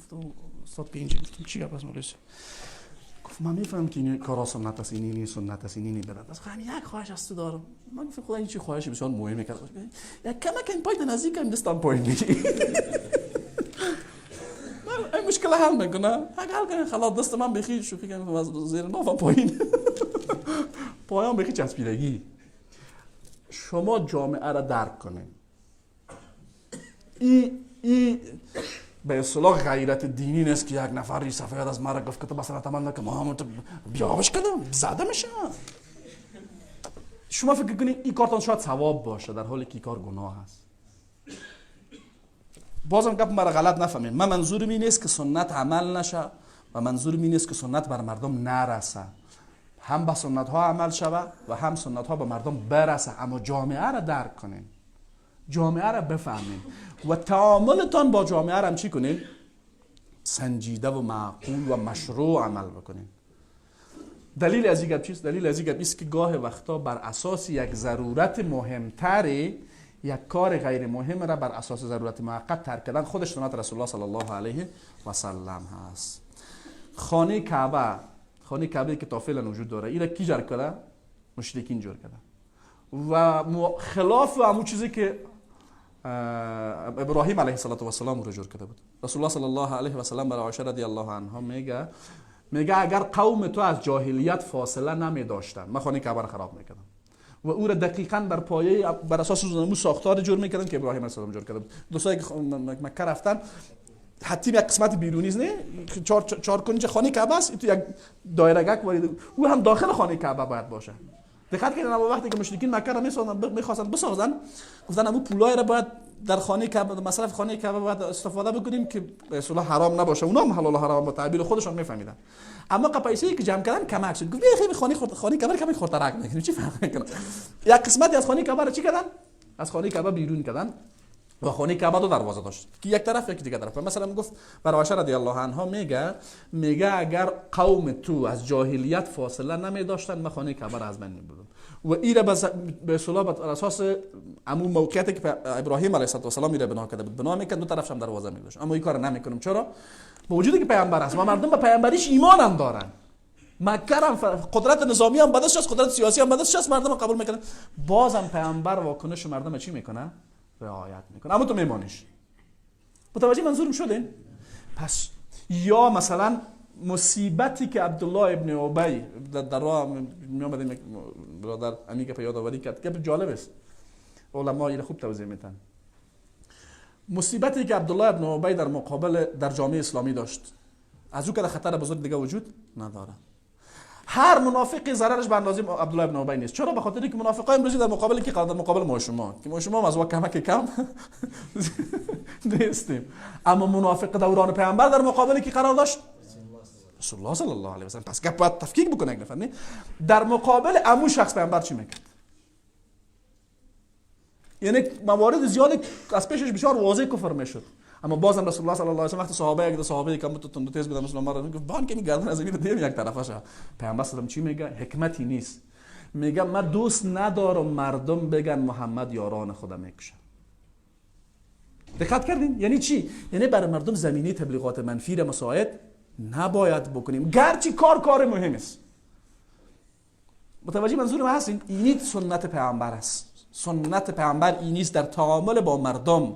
استاد پینج، گفتم چی گپ از مولوی صاحب؟ گفت من میفهمم که این کارا سنت است، این نی سنت است، این نی بدعت است. خب یک خواهش از تو دارم. من گفتم خدا این چی خواهش بسیار مهمه کرد. یک کمک این پای نزدیک هم دستم پایین میگی. این مشکل حل میکنه. اگه حل کنه خلاص دست من بخی شوخی کنم از زیر نافم پایین. پایان بخی چسبیدگی. شما جامعه را درک کنید. ای به اصطلاح غیرت دینی نیست که یک نفر ریش سفید از مرا گفت که تو مثلا تمام که ما هم تو بیاوش کردم زده میشه. شما فکر کنید این کارتان شاید ثواب باشه، در حالی که این کار گناه است. بازم گپ مرا غلط نفهمید. من منظورم این نیست که سنت عمل نشه و منظورم این نیست که سنت بر مردم نرسه. هم به سنت ها عمل شوه و هم سنت ها به مردم برسه، اما جامعه را درک کنین، جامعه را بفهمین و تعاملتان با جامعه را هم چی کنین؟ سنجیده و معقول و مشروع عمل بکنین. دلیل از این گپ چیست؟ دلیل از این گپ است که گاه وقتا بر اساس یک ضرورت مهمتری یک کار غیر مهم را بر اساس ضرورت موقت ترک کردن خودش سنت رسول الله صلی الله علیه و سلم هست. خانه کعبه، خانه کعبه که تا فعلا وجود داره، این را کی جور کرده؟ مشرکین جور کرده و خلاف همون چیزی که ابراهیم علیه السلام رو جور کرده بود. رسول الله صلی الله علیه و سلم برای عایشه رضی الله عنها میگه اگر قوم تو از جاهلیت فاصله نمی داشتن، من خانه کعبه را خراب میکردم و او را دقیقاً بر پایه بر اساس اون ساختار جور میکردن که ابراهیم علیه السلام جور کرده بود. دوستایی که مکه رفتن حتی یک قسمت بیرونی نه، چهار کنج خانه کعبه است، تو یک دایره گک وارد، او هم داخل خانه کعبه باید باشه. دقت کنید، اما وقتی که مشرکین مکه را می‌خواستن بسازن، گفتن امو پولای را باید در خانه کعبه، مصرف خانه کعبه باید استفاده بکنیم که به اصطلاح حرام نباشه. اونا هم حلال و حرام با تعبیر خودشون میفهمیدن. اما پیسه‌ای که جمع کردن کمک شد. گفت خیلی خانه کعبه کمی خردترک می‌کنیم، چی فرق می‌کنه؟ یک قسمتی از خانه کعبه را چی کردن؟ از خانه کعبه بیرون کردن و خانه کعبه دو دروازه داشت که یک طرف یک دیگه طرف. مثلا گفت بر عایشه رضی الله عنها میگه اگر قوم تو از جاهلیت فاصله نمی داشتن، من خانه کعبه را از من میبردم. و این را به اصطلاح بر اساس عمو موقعیتی که ابراهیم علیه السلام میره بنا کرده بود بنا میکرد، دو طرفش هم دروازه میداشت. اما این کار نمیکنم. چرا؟ با وجودی که پیامبر است و مردم به پیامبریش ایمان هم دارن، مکه هم قدرت نظامی هم بدش است، قدرت سیاسی هم بدش است، مردم قبول میکنن. بازم پیامبر واکنش مردم چی میکنه؟ رعایت میکنه. اما تو میمانیش. متوجه منظورم شدین؟ پس یا مثلا مصیبتی که عبدالله ابن ابی در راه می آمدیم، برادر امی گپ یادآوری کرد، گپ جالب است، علما این خوب توضیح میتن. مصیبتی که عبدالله ابن ابی در مقابل در جامعه اسلامی داشت، از او که خطر بزرگ دیگه وجود نداره. هر منافقی ضررش به اندازه عبدالله ابن ابی نیست. چرا؟ به خاطر اینکه منافقای امروزی در مقابل کی قرار؟ در مقابل ما شما، که ما شما از کمک کم نیستیم. اما منافق دوران پیامبر در مقابل کی قرار داشت؟ رسول الله صلی الله علیه و سلم. پس گپ باید تفکیک بکنه یک نفر، نه؟ در مقابل امو شخص پیامبر چی میکرد؟ یعنی موارد زیاد از پیشش بسیار واضح کفر میشد. اما بازم رسول الله صلی الله علیه و سلم وقتی صحابه یک دو صحابه کم بود تند تیز بودن، مثلا مرا گفت بان که این گردن از این دیم یک طرفه شه. پیامبر صلی چی میگه؟ حکمتی نیست. میگه من دوست ندارم مردم بگن محمد یاران خدا میکشه. دقت کردین؟ یعنی چی؟ یعنی برای مردم زمینه تبلیغات منفی را مساعد نباید بکنیم، گرچه کار مهم است. متوجه منظور من هستین؟ اینی سنت پیامبر است. سنت پیامبر اینیست در تعامل با مردم،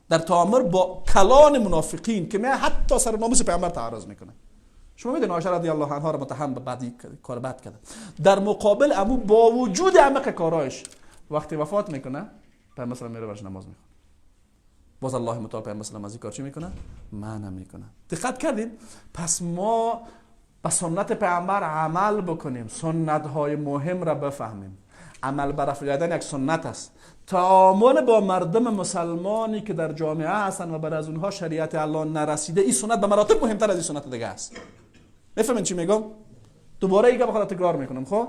در تعامل با کلان منافقین که می حتی سر ناموس پیامبر تعرض میکنه. شما میدونید عایشه رضی الله عنها را متهم به بدی کار بد کرده. در مقابل امو با وجود عمق کارایش وقتی وفات میکنه، پیامبر صلی الله علیه و آله نماز میخونه. باز الله متعال پیامبر صلی الله علیه و آله از این کار چی میکنه؟ منع میکنه. دقت کردین؟ پس ما به سنت پیامبر عمل بکنیم، سنت های مهم را بفهمیم. عمل بر رفع الیدین یک سنت است. تعامل با مردم مسلمانی که در جامعه هستند و بر از اونها شریعت الله نرسیده، این سنت به مراتب مهمتر از این سنت دیگه است. میفهمین چی میگم؟ دوباره ایگه بخاطر تکرار میکنم. خب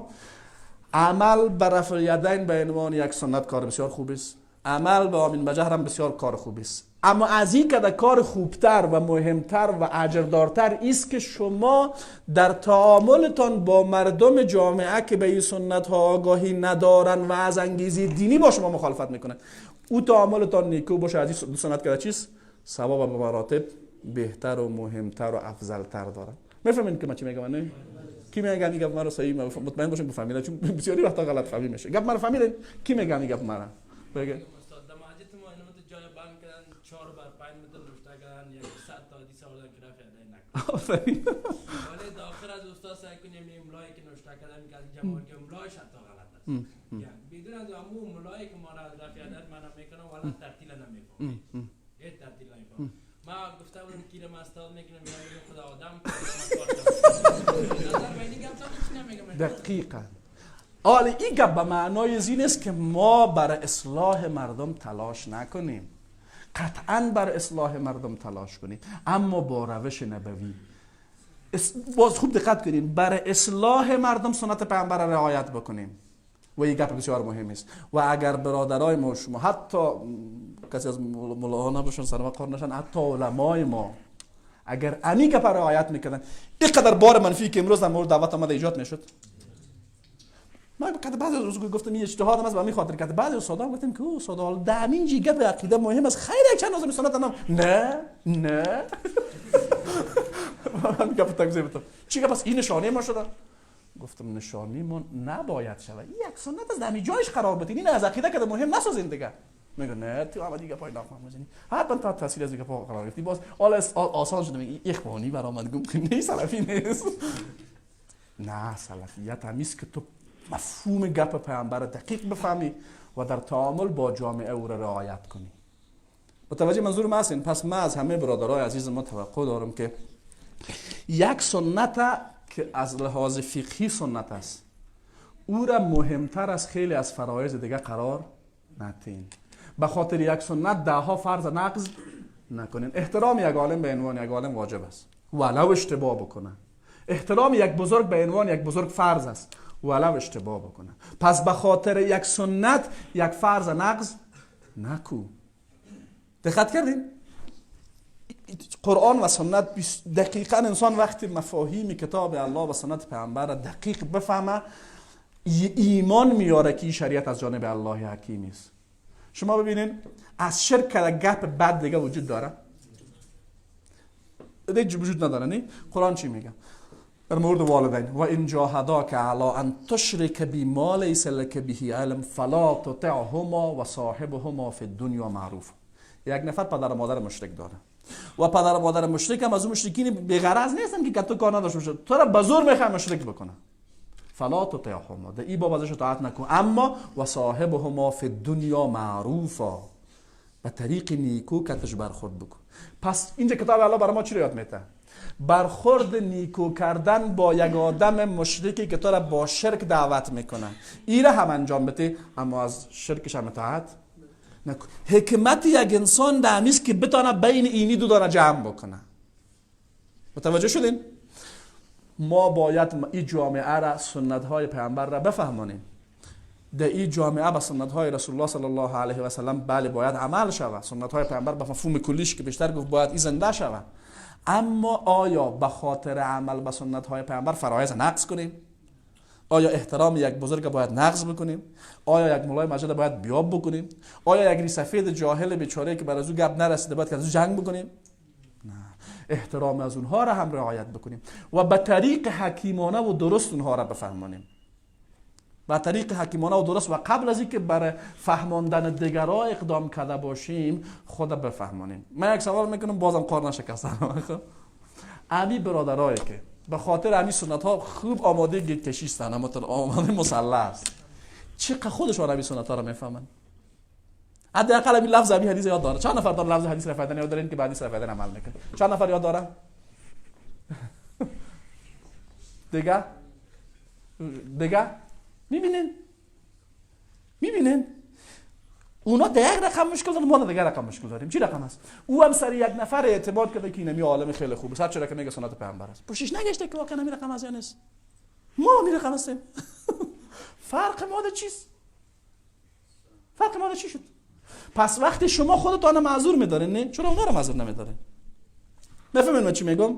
عمل بر رفع الیدین به عنوان یک سنت کار بسیار خوب است. عمل به آمین بجهر هم بسیار کار خوب است. اما از این که کار خوبتر و مهمتر و اجردارتر است که شما در تعاملتان با مردم جامعه که به این سنت ها آگاهی ندارن و از انگیزه دینی با شما مخالفت میکنن، او تعاملتان نیکو باشه. از این دو سنت که چیست؟ ثواب به مراتب بهتر و مهمتر و افضلتر داره. میفهمین که من چی میگم؟ نه کی میگه میگه مرا صحیح مطمئن باشین بفهمیدن، چون بسیاری وقتا غلط فهمی میشه. گپ مرا فهمیدین؟ کی میگه میگه مرا بگه؟ آفرین. ولی داخل از استاد سعی کنیم املایی که نوشته کردم که از جمهور که املایش حتی غلط است. یعنی بدون از امو املایی که ما را رفع عدد من میکنم ولی ترتیل نمیفهمم. هیچ ترتیل نمیفهمم. ما گفته بودم کی را استاد میکنم میگم خدا آدم نظر به این گپ چی نمیگم. دقیقاً. حالا این گپ به معنای این است که ما برای اصلاح مردم تلاش نکنیم. قطعاً بر اصلاح مردم تلاش کنید، اما با روش نبوی. باز خوب دقت کنین، بر اصلاح مردم سنت پیامبر را رعایت بکنیم و این گپ بسیار مهم است. و اگر برادرای ما شما، حتی کسی از ملاها نباشن، سر ما قار نشن، حتی علمای ما اگر امی گپ رعایت میکردن، اینقدر بار منفی که امروز در مورد دعوت آمده ایجاد میشد. من که بعضی از روز گفتم این اجتهاد است، به همین خاطر که بعضی استادا گفتم که استاد حال در همین جی گپ عقیده مهم است، خیر یک چند لازم سنت نام نه نه من گپ تکذیب بدم. چی گپ است؟ این نشانه ما شده. گفتم نشانه ما نباید شود، این یک سنت از همین جایش قرار بدین، این از عقیده که مهم نسازین دیگه. میگه نه تو هم دیگه پای نافهم میزنی، حتما تا تاثیر از دیگه پا قرار گرفتی. باز حالا آسان شده، میگه اخوانی برآمد گفت نه سلفی نیست. نه، سلفیت همیست که تو مفهوم گپ پیامبر دقیق بفهمی و در تعامل با جامعه او را رعایت کنی. متوجه منظور ما هستین؟ پس ما از همه برادرای عزیز ما توقع دارم که یک سنت که از لحاظ فقهی سنت است، او را مهمتر از خیلی از فرایض دیگه قرار ندین. به خاطر یک سنت ده ها فرض نقض نکنین. احترام یک عالم به عنوان یک عالم واجب است ولو اشتباه بکنه. احترام یک بزرگ به عنوان یک بزرگ فرض است ولو اشتباه بکنه. پس به خاطر یک سنت یک فرض نقض نکو. دقت کردین؟ قرآن و سنت دقیقاً انسان وقتی مفاهیم کتاب الله و سنت پیامبر را دقیق بفهمه، ایمان میاره که این شریعت از جانب الله حکیم است. شما ببینین از شرک گپ بد دیگه وجود داره؟ دیگه وجود نداره. نه؟ قرآن چی میگه در مورد والدین؟ و ان جاهداک علی ان تشرک بی ما لیس لک به علم فلا تطعهما و صاحبهما فی الدنیا معروف. یک نفر پدر و مادر مشرک داره و پدر و مادر مشرک هم از اون مشرکین بی‌غرض نیستن که تو کار نداشته باشه، تو را به زور میخواد مشرک بکنه. فلا تطعهما، در این باب ازش اطاعت نکن، اما و صاحبهما فی الدنیا معروفا، به طریق نیکو کتش برخورد بکن. پس اینجا کتاب الله برای ما چی رو یاد میده؟ برخورد نیکو کردن با یک آدم مشرکی که تو را با شرک دعوت میکنه، این را هم انجام بده، اما از شرکش هم اطاعت نکن. حکمت یک انسان در همیست که بتانه بین اینی دو دانه جمع بکنه. متوجه شدین؟ ما باید این جامعه را، سنت های پیامبر را بفهمانیم. در این جامعه به سنت های رسول الله صلی الله علیه و سلم بله باید عمل شود. سنت های پیامبر به مفهوم کلیش که بیشتر گفت باید این زنده شود. اما آیا به خاطر عمل به سنت های پیامبر فرایض نقض کنیم؟ آیا احترام یک بزرگ باید نقض بکنیم؟ آیا یک مولای مسجد باید بیاب بکنیم؟ آیا یک ریسفید جاهل بیچاره که بر از او گپ نرسیده باید که از او جنگ بکنیم؟ نه، احترام از اونها را هم رعایت بکنیم و به طریق حکیمانه و درست اونها را بفهمانیم. به طریق حکیمانه و درست و قبل از اینکه برای فهماندن دیگرها اقدام کرده باشیم خود بفهمانیم. من یک سوال میکنم بازم کار نشکستم. امی برادرایی که به خاطر همین سنت ها خوب آماده گیت کشیستن، اما آماده مسلح است، چقدر خودشان همین سنت ها رو میفهمن؟ حداقل همین لفظ همین حدیث یاد داره. چند نفر داره لفظ حدیث رفع یاد دارین که بعدی رفع عمل میکنه؟ چند نفر یاد داره؟ دیگه دیگه میبینین؟ میبینین؟ اونا در یک رقم مشکل دارن، ما در دیگه رقم مشکل داریم. چی رقم است؟ او هم سر یک نفر اعتماد کرده که اینمی عالم خیلی خوبه، سر چرا که میگه سنت پیامبر است. پوشش نگشته که واقعا همین رقم است یا نیست. ما همین رقم هستیم. فرق ما در چیست؟ فرق ما در چی شد؟ پس وقتی شما خودتان معذور میدارین، نه؟ چرا اونا رو معذور نمیدارین؟ میفهمین من چی میگم؟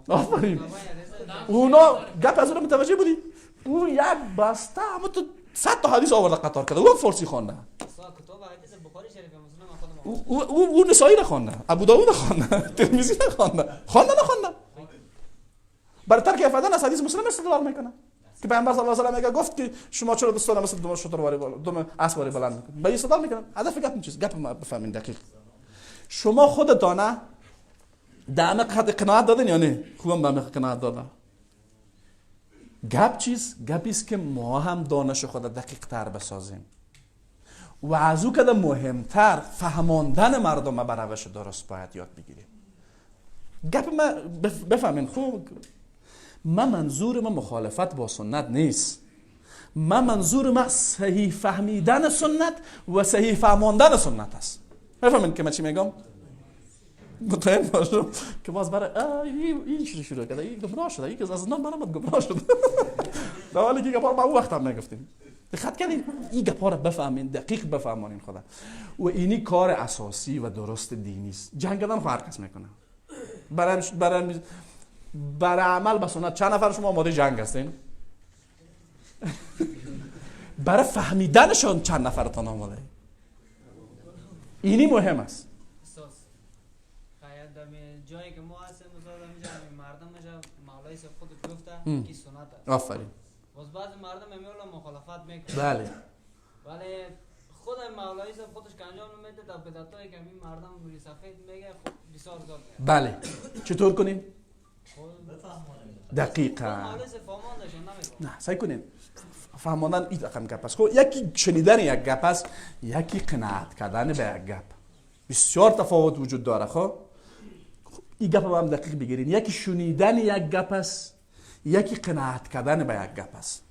آفرین. اونا گپ از اون متوجه بودی؟ او یک بسته هم تو 100 تا حدیث آورده قطار کرده، او فارسی خوانده، او نسائی رو خوانده، ابو داوود خوانده، ترمذی رو خوانده، خوانده نخوانده. برای ترک افادن از حدیث مسلم استدلال میکنه که پیامبر صلی الله علیه و آله گفت که شما چرا دوستان مثل دم شتر دم اسب واری بلند میکنید؟ به استدلال میکنن. هدف گپ چیز گپ ما بفهمین دقیق. شما خودتان دامه قناعت دادن یا نه؟ خوبم به قناعت دادن. گپ چیز؟ گپ است که ما هم دانش خود دقیق تر بسازیم و از او که مهمتر فهماندن مردم به روش درست باید یاد بگیریم. گپ ما بفهمین خوب، ما منظور ما مخالفت با سنت نیست، ما منظور ما صحیح فهمیدن سنت و صحیح فهماندن سنت است. بفهمین که من چی میگم؟ مطمئن باشم که باز برای این چیزی شروع کرده، این گمراه شده، این از نام برآمد گمراه شده. در حالی که گپا رو ما اون وقت هم نگفتیم. دقت کردین؟ این گپا رو بفهمین، دقیق بفهمانین خدا. و اینی کار اساسی و درست دینی است. جنگ کردن خو هر کس میکنه. برای عمل به سنت چند نفر شما آماده جنگ هستین؟ برای فهمیدنشون چند نفرتان آماده؟ اینی مهم است. جایی که ما هستیم مردم مولای خود گفته که سنت است. آفرین. باز بعض مردم میگن مخالفت میکنه. بله. ولی خود مولای خودش که انجام نمیده در بدعتایی که این مردم روی سفید میگه خب بسیار زیاد. بله. چطور کنیم؟ دقیقاً. نه سعی کنین فهماندن این رقم گپ است. خب یکی شنیدن یک گپ است، یکی قناعت کردن به یک گپ. بسیار تفاوت وجود داره. خب این گپ رو هم دقیق بگیرین. یکی شنیدن یک گپ است، یکی قناعت کردن به یک گپ است.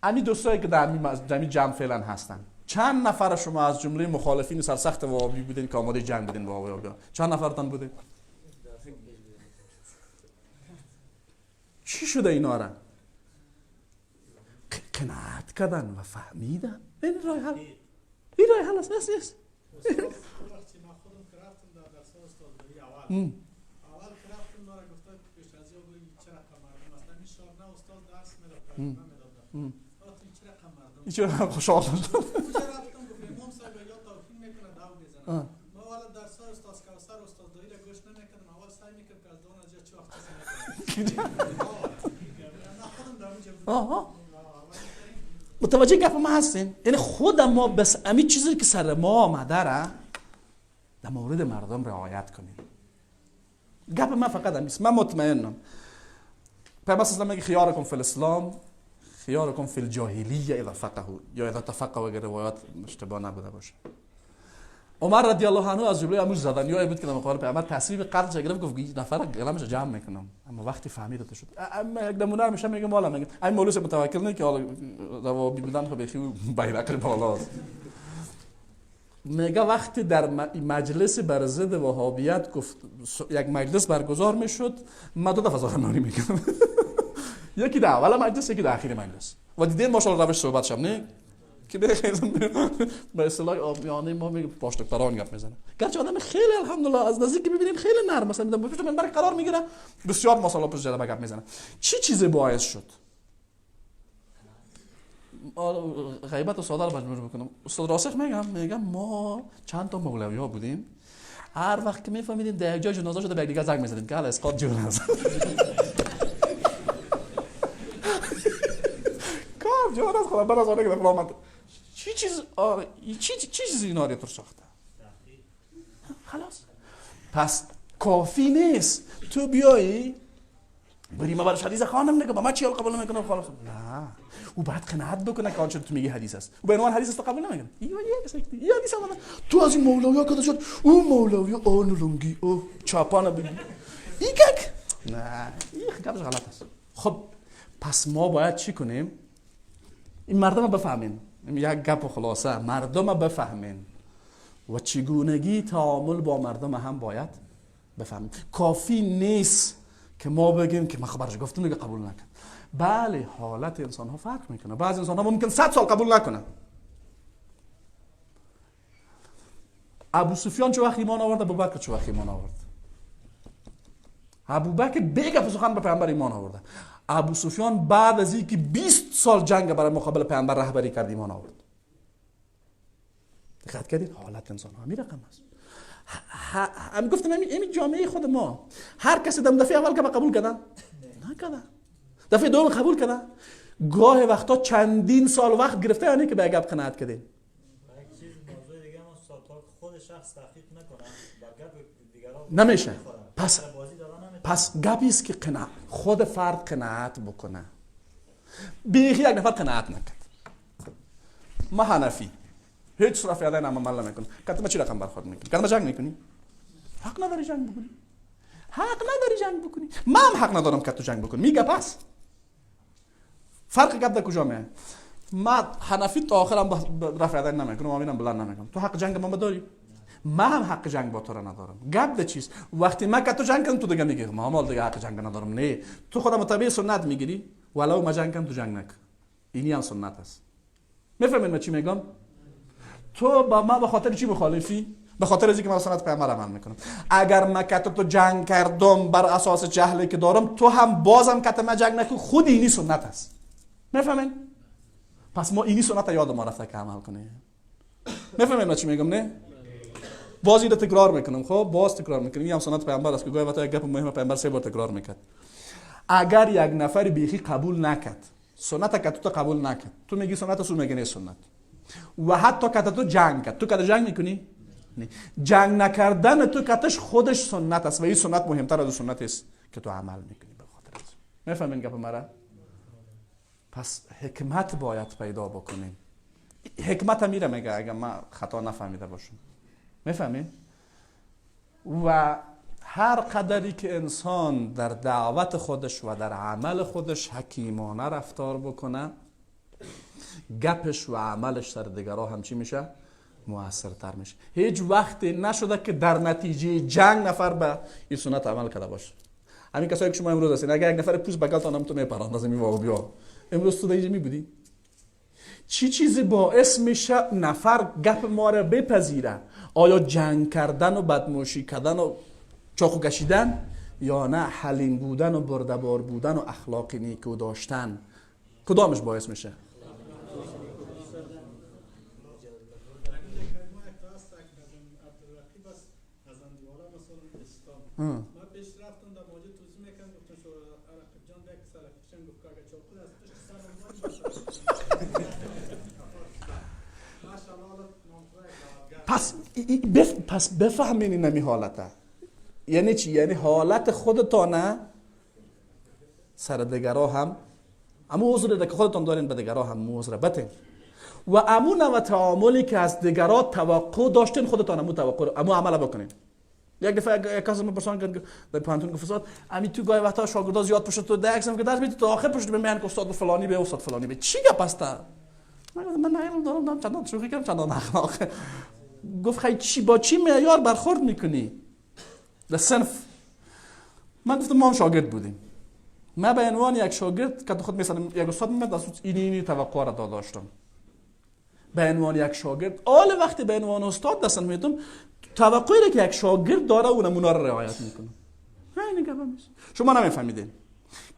همین دوستایی که در همین جمع فعلا هستن، چند نفر شما از جمله مخالفین سرسخت وهابی بودین که آماده جنگ بودین با وهابی؟ چند نفرتان بودین؟ چی شده اینا را؟ قناعت کردن و فهمیدن. این راه حل، این راه حل است. نیست. اول که رفتم داره گفته پیش از یا بگی چه رقم مردم اصلا این شاب نه استاد درس میداد نمیداد رفتم چه رقم مردم این چه رقم خوشحال شدم. چه رفتم گفت امام صاحب یا توهین میکنه داو میزنه. ما والا درس های استاد کوثر استاد دایی را گوش نمیکردم، اول سعی میکردم که از دون از جا چه وقت چیزی میکنم. خودم در اونجا بودم. متوجه گپ ما هستین؟ یعنی خود ما بس امی چیزی که سر ما آمده را در مورد مردم رعایت کنیم. گپ من فقط همیست. من مطمئنم پیامبر صلی الله علیه و آله میگه خیارکم فی الاسلام خیارکم فی الجاهلیه اذا فقهوا یا اذا تفقهوا، اگر روایات اشتباه نبوده باشه. عمر رضی الله عنه از جمله اموز زدنیای بود که در مقابل پیامبر تصویب قتل گرفت، گفت این نفر قلمش جمع میکنم. اما وقتی فهمید شد، اما یک نمونه همیشه میگه مالا میگه این مولوس متوکل نه که حالا روابی بودن خب بخی بیرق بالاست. میگه وقتی در مجلس بر ضد وهابیت گفت یک مجلس برگزار میشد، من دو دفعه سخنرانی میکردم. یکی در اول مجلس، یکی در اخیر مجلس. و دیدین ماشاءالله روش صحبت شم نه که به اصطلاح آبیانه ما میگه پاشتکتران گپ میزنه. گرچه آدم خیلی الحمدلله از نزدیک میبینیم خیلی نرم، مثلا میدم پشت منبر قرار میگیره بسیار ماشاءالله پشت جلبه گپ میزنه. چی چیزی باعث شد؟ غیبت و ساده رو مجبور بکنم. استاد راسخ میگم ما چند تا مولوی ها بودیم، هر وقت که میفهمیدیم در یک جای جنازه شده به یک دیگه زنگ میزدیم که حالا اسقاط جور است. کار جور است. خدا برای زانه که در چی چیز چی چیز اینا رو ساخته. خلاص پس کافی نیست تو بیایی بری ما برش حدیث خانم نگه با ما چی قبول نمیکنم خلاص. نه، او باید قناعت بکنه که آنچه تو میگی حدیث است. او به عنوان حدیث است قبول نمیکنه. این یه حدیث آمده تو از این مولوی کده شد، او مولوی آن لنگی او چاپان بگی این گک نه، این گپش غلط است. خب پس ما باید چی کنیم؟ این مردم بفهمین، یک گپ خلاصه، مردم بفهمین و چگونگی تعامل با مردم هم باید بفهمیم. کافی نیست که ما بگیم که من خبرش گفتم دیگه قبول نکن. بله، حالت انسان ها فرق میکنه. بعض انسان ها ممکن 100 سال قبول نکنن. ابو سفیان چه وقت ایمان آورد؟ ابوبکر چه وقت ایمان آورد؟ ابوبکر بیگه سخن به پیامبر ایمان آورده. ابو سفیان بعد از اینکه 20 سال جنگ برای مقابل پیامبر رهبری کرد ایمان آورد. دقت کردید؟ حالت انسان ها همین رقم است. هم گفتم همین جامعه خود ما، هر کسی دم دفعه اول که قبول کردن نکرده، دفعه دوم قبول کردن، گاه وقتا چندین سال وقت گرفته، یعنی که به گپ قناعت کردین. یک چیز موضوع دیگه ما تا خود شخص تحقیق نکنه با گپ دیگران نمیشه. پس گپی است که قناعت خود فرد قناعت بکنه. بیخی یک نفر قناعت نکرد. ما حنفی هیچ رفع یدین عمل نمیکنه. کدام چی رقم برخورد میکنی؟ کدام جنگ میکنی؟ حق نداری جنگ بکنی. حق نداری جنگ بکنی. من هم حق ندارم که تو جنگ بکنی. میگه پس فرق گپ در کجا میه؟ ما حنفی تا آخرم رفع یدین نمیکنم، امینم بلند نمیکنم. تو حق جنگ ما داری؟ من هم حق جنگ با تو را ندارم. گپ ده چیست؟ وقتی من که تو جنگ کنم تو دیگه میگی ما مال دیگه حق جنگ ندارم. نه، تو خودم متابع سنت میگیری، ولو ما جنگ کنم تو جنگ نکن. اینی هم سنت است. میفهمین من چی میگم؟ تو با ما به خاطر چی مخالفی؟ به خاطر اینکه من سنت پیامبر عمل میکنم. اگر من که تو جنگ کردم بر اساس جهلی که دارم، تو هم بازم که ما جنگ نکن، خود اینی سنت است. میفهمین؟ پس ما اینی سنت یاد ما رفته که عمل کنیم. میفهمین من چی میگم؟ نه؟ باز اینو تکرار میکنم. خب باز تکرار میکنم. این هم سنت پیامبر است که گاهی وقتا یک گپ مهم پیامبر 3 بار تکرار میکرد. اگر یک نفر بیخی قبول نکرد، سنت که تو قبول نکرد، تو میگی سنت، تو میگی نه سنت، و حتی که تو جنگ کرد، تو که جنگ میکنی؟ نه. جنگ نکردن تو کتش خودش سنت است و این سنت مهمتر از سنت است که تو عمل میکنی به خاطر است. میفهمین گپ مرا؟ پس حکمت باید پیدا بکنیم. حکمت میره میگه اگر من خطا نفهمیده باشم. میفهمین؟ و هر قدری که انسان در دعوت خودش و در عمل خودش حکیمانه رفتار بکنه، گپش و عملش سر دیگرها هم چی میشه؟ موثرتر میشه. هیچ وقتی نشده که در نتیجه جنگ نفر به این سنت عمل کرده باشه. همین کسایی که شما امروز هستین، اگر یک نفر پوست بغلتان هم تو میپراند از این بیا، امروز تو در اینجا میبودی؟ چی چیزی باعث میشه نفر گپ ما را بپذیره؟ آیا جنگ کردن و بدموشی کردن و چاقو کشیدن، یا نه حلیم بودن و بردبار بودن و اخلاق نیکو داشتن؟ کدامش باعث میشه؟ من پیش رفتم در ماجد توضیح میکنم، گفتم شو رقیب جان یک سلفیشن گفت که اگه چاقو از پشت سر پس بفهمین این نمی حالته. یعنی چی؟ یعنی حالت خودتانه سر دیگرا هم، اما عذر که خودتان دارین به دیگرا هم عذر بتین، و امو نوع تعاملی که از دیگرا توقع داشتین خودتان امو توقع امو عمل بکنین. یک دفعه یک کس من پرسان کرد در پانتون گفت استاد امی تو گاهی وقتا شاگردا زیاد پشت تو ده که درس میدی تو آخر پشت به من که استاد فلانی به استاد فلانی به چی گپ است؟ من نه علم دارم، چندان شوخی کردم چندان اخلاق. گفت خیلی چی با چی معیار برخورد میکنی در صنف؟ من گفتم ما هم شاگرد بودیم. من به عنوان یک شاگرد که خود مثلا یک استاد میمد از اینی توقع را داشتم. به عنوان یک شاگرد آل وقتی به عنوان استاد دستن میدم توقعی را که یک شاگرد داره اونم اونا را رعایت میکنه. همین گپ نیست. شما نمیفهمیدین.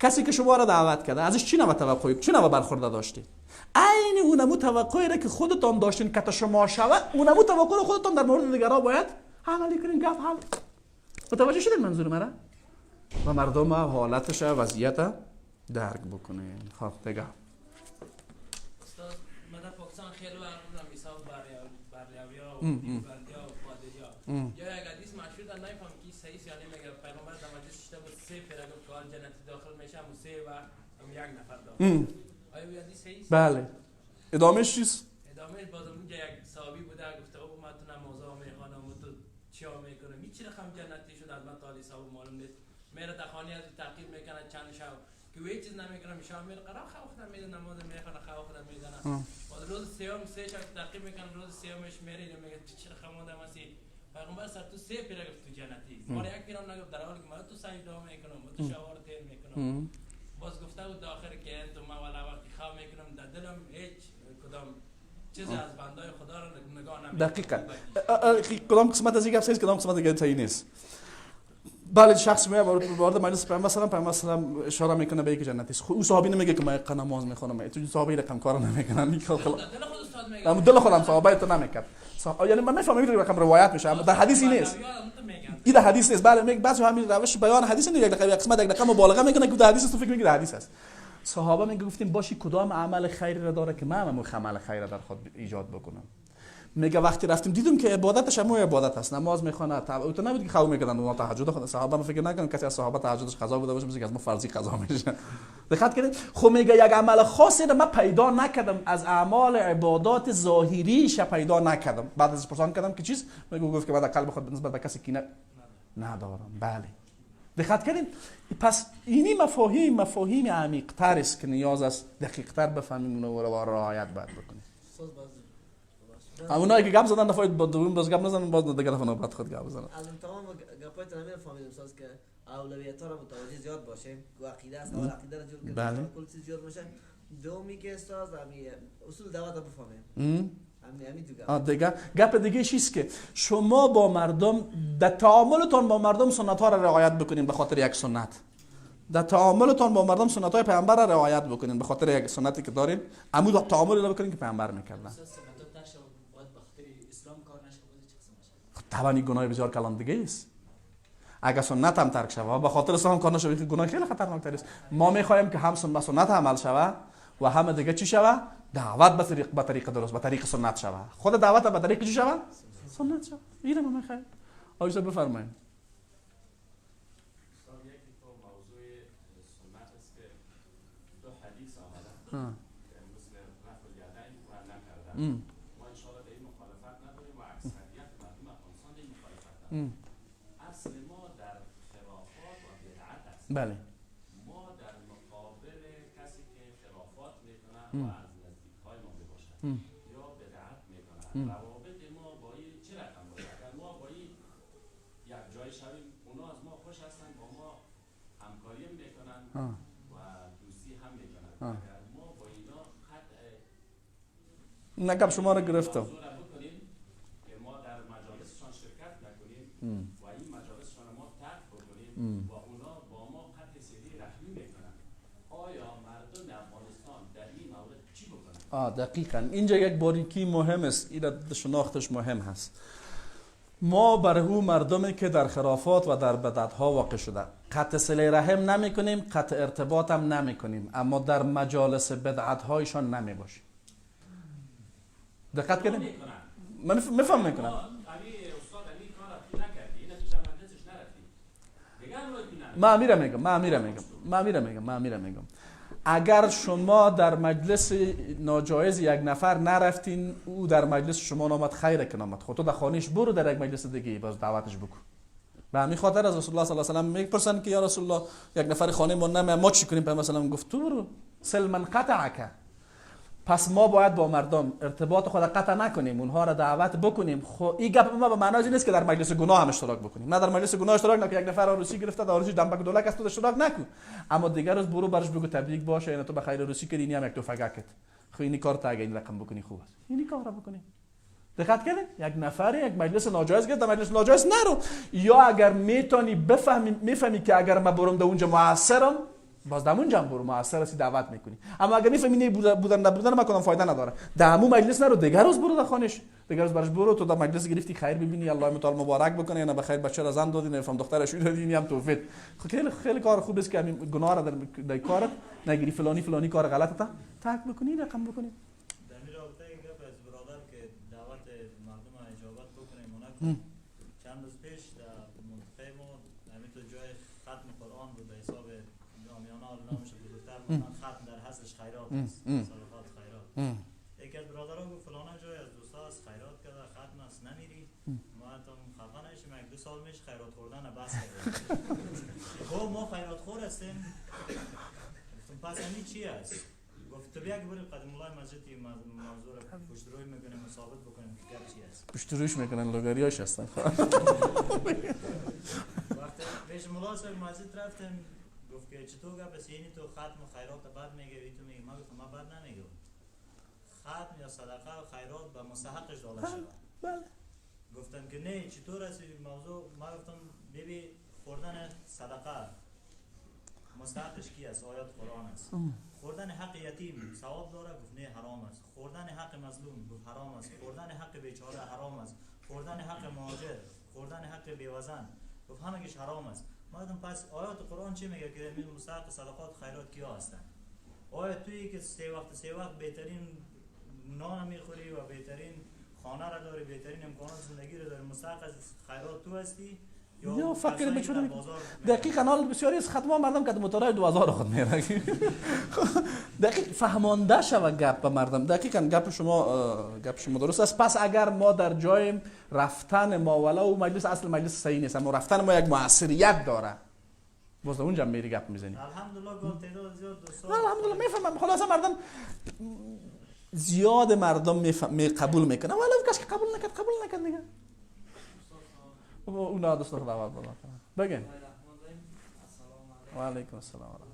کسی که شما را دعوت کرده ازش چی نوع توقعی چی نوع برخورد داشتید؟ عین اونمو توقعی را که خودتان داشتین که شما شود، اونمو توقع را خودتان در مورد دیگران باید عملی کنین. گپ حل. متوجه شدین منظور مرا؟ و مردم حالتش وضعیت درک بکنین. خب دیگه استاد من در پاکستان خیلی وقت بودم، مثال بریاویا و بندیا و قادریا. یا یک حدیث مشهور در نمیفهم کی صحیح یا نه، میگه پیغمبر در مجلس شده بود سه پیره گفت که جنتی داخل میشه و سه و یک نفر داخل. آیا این حدیث صحیح است؟ بله. ادامهش چیست؟ ادامهش باز اونجا یک صحابی بوده گفته او من تو نمازا میخوانم و تو چیا میکنم، هیچ رقم جنتی شد از من تا حساب معلوم نیست. میره تا خانه از تعقیب میکنه چند شب که هیچ چیز نمیکنه، شب میره قرار خواب خودم میزنه، نماز میخونه، خواب خودم میزنه. باز روز سوم سه شب تعقیب میکنه، روز سومش میره میگه چرا خمودم هستی؟ پیغمبر سر تو سه پیره گفت تو جنتی، ما یک پیرم نگفت، در حالی که من تو سجده میکنم و تو شوار تیر میکنم. باز گفته بود داخل که تو ما والا وقتی خواب میکنم در دلم هیچ کدام چیزی از بندای خدا رو نگاه نمیکنم. دقیقاً کدام قسمت از این گپ کدام قسمت دیگه صحیح نیست. بله شخص میاد وارد مجلس پیامبر مثلا پیامبر مثلا اشاره میکنه به یک جنتی است. او صحابی نمیگه که من یک نماز میخونم، تو صحابی رقم کار نمیکنن. دل خود دل خودم صحابه تو نمیکرد. یعنی من میفهمم این رقم روایت میشه، اما در حدیث نیست. این در حدیث نیست. بله میگه بعضی همین روش بیان حدیث نیست، یک دقیقه قسمت یک رقم مبالغه میکنه که در حدیث است، تو فکر میکنی در حدیث است. صحابه میگه گفتیم باشی کدام عمل خیر را داره که من هم عمل خیر را در خود ایجاد بکنم. میگه وقتی رفتیم دیدم که عبادتش هم عبادت است، نماز میخونه، او تو نبود که خو میکردن اونا تهجد خود صحابه. من فکر نکنم کسی از صحابه تهجدش قضا بوده باشه، مثل که از ما فرضی قضا میشه. دقت کردید؟ خب میگه یک عمل خاصی رو من پیدا نکردم، از اعمال عبادات ظاهریش پیدا نکردم. بعد از پرسان کردم که چیز، میگه گفت که بعد قلب خود نسبت به کسی کینه ندارم. بله دقت کردید؟ پس اینی مفاهیم عمیق تر است که نیاز است دقیق تر بفهمیم و رعایت باید بکنیم. اونایی که گپ زدن دفعه با دوم باز گپ نزنن، باز دیگه دفعه نوبت خود گپ بزنن. از تمام گپای تنمی فهمیدم ساز که اولویت‌ها رو متوجه زیاد باشیم، که عقیده است، اول عقیده رو جور کنیم، بله. کل چیز جور میشه. دومی که ساز همی اصول دعوت رو بفهمیم. همی دو گپ. دیگه گپ دیگه چیست که شما با مردم در تعاملتون با مردم سنت ها رو رعایت بکنین به خاطر یک سنت. در تعاملتون با مردم سنت های پیامبر رو رعایت بکنین به خاطر یک سنتی که دارین، عمود تعامل رو بکنین که پیامبر میکردن. طبعا این گناه بسیار کلان دیگه است. اگر سنت هم ترک شود به خاطر اسلام کار نشود، گناه خیلی خطرناک تر است. ما میخوایم که هم سنت عمل شود و هم دیگه چی شود؟ دعوت به طریق درست، به طریق سنت شود. خود دعوت به طریق چی شود؟ سنت شود. اینو ما میخوایم. آقای صاحب بفرمایید. یکی تو موضوع سنت است که دو حدیث آمده که مثل رفع الیدین و نکردن. اصل ما در خرافات و بدعت است. بله. ما در مقابل کسی که خرافات میکنه و از نزدیک‌های ما باشد یا بدعت میکنه، روابط ما با این چه رقم باشه؟ اگر ما با این یک جای شویم، اونا از ما خوش هستن، با ما همکاری میکنن و دوستی هم میکنن. اگر ما با اینا قطع نگم شما رو گرفتم و این مجالسشان ما ترک بکنیم و اونا با ما قطع صله رحمی میکنن، آیا مردم افغانستان در این مورد چی بکنن؟ دقیقاً اینجا یک باریکی مهم است، این شناختش مهم هست. ما بر او مردمی که در خرافات و در بدعت‌ها واقع شده قطع صله رحم نمیکنیم، قطع ارتباط هم نمیکنیم، اما در مجالس بدعت‌هایشان نمیباشیم. دقت کردیم؟ من میفهم میکنم. من امیرم میگم اگر شما در مجلس ناجایز یک نفر نرفتین، او در مجلس شما نامد، خیر که نامد. خود تو در خانهش برو، در یک مجلس دیگه باز دعوتش بکن. به همین خاطر از رسول الله صلی الله علیه و سلم میپرسن که یا رسول الله یک نفر خانه ما نمیاد، ما چی کنیم؟ پیامبر مثلا گفت تو برو سل من قطعک. پس ما باید با مردم ارتباط خود قطع نکنیم، اونها را دعوت بکنیم. خب این گپ ما به معنای نیست که در مجلس گناه هم اشتراک بکنیم. نه در مجلس گناه اشتراک نکن، یک نفر عروسی گرفته، در عروسی دمبک دولک است، تو اشتراک نکن. اما دیگر روز برو برش بگو تبریک باشه، یعنی تو به خیر عروسی کردی، اینی هم یک توفگکت. خب اینی کار تا اگه این رقم بکنی خوب است. اینی کار را بکنی. دقت کردی؟ یک نفر یک مجلس ناجایز گرفت، در مجلس ناجایز نرو. یا اگر میتونی بفهمی، میفهمی که اگر من برم در اونجا موثرم، باز در اونجا هم برو موثر هستی، دعوت میکنی. اما اگر میفهمی نه بودن نبودن ما کدام فایده نداره، در همون مجلس نرو، دیگر روز برو در خانش، دیگر روز برش برو، تو در مجلس گرفتی خیر ببینی، الله متعال مبارک بکنه، یا نه بخیر بچه را زن دادی، نفهم دخترش دادی، اینم توفید. خیلی خیلی کار خوب است که همین گناه را در کارت نگیری، فلانی فلانی کار غلطه تا ترک بکنی، رقم بکنی. در این رابطه گپ از برادر که دعوت مردم اجابت بکنه مونک، چند روز پیش در منطقه ما همین تو جای ختم قرآن بود به حساب جامعانه، حالا نامش بزرگتر بودن، ختم در حسش خیرات است، صدقات خیرات. یکی از برادرها گفت فلان جای از دوستا است خیرات کرده، ختم است، نمیری. ما حتی خفه نشیم، یک دو سال میشه خیرات خوردن بس کرده. گفت ما خیرات خور هستیم. گفتم پس این چی است؟ گفت تو بیا که بریم قدیم مولای مسجد موضوع رو پشت روی میکنیم ثابت بکنیم که گپ چی است. پشت رویش میکنن لوگریاش هستن. وقتی پیش مولا صاحب مسجد رفتیم گفت که چطور گپ است، یعنی تو ختم خیرات بد میگه، تو میگه. ما گفتم ما بد نمیگم، ختم یا صدقه و خیرات به مستحقش داده شده. بله. گفتم که نه چطور است این موضوع؟ ما گفتم ببین خوردن صدقه مستحقش کی است؟ آیات قرآن است. خوردن حق یتیم ثواب داره؟ گفت نه حرام است. خوردن حق مظلوم؟ گفت حرام است. خوردن حق بیچاره حرام است. خوردن حق مهاجر، خوردن حق بیوزن، گفت همگیش حرام است. ما گفتم پس آیات قرآن چی میگه که مستحق صدقات خیرات کیا هستند؟ آیا تویی که سه وقت بهترین نان میخوری و بهترین خانه را داری، بهترین امکانات زندگی را داری، مستحق از خیرات تو هستی یا فقیر بیچاره؟ دقیقاً حال بسیاری از ختما مردم که موتورای 2000 خود میره. دقیق فهمانده شو گپ به مردم. دقیقاً گپ شما درست است. پس اگر ما در جای رفتن ما ولو مجلس اصل مجلس صحیح نیست، اما رفتن ما یک مؤثریت داره، باز اونجا میری گپ میزنی. الحمدلله گل تعداد زیاد دوستان الحمدلله میفهمم. خلاصه مردم زیاد مردم می قبول میکنن، ولو کسی که قبول نکرد دیگه. اونا دوست خدا اول بالا بگین. و علیکم السلام و رحمت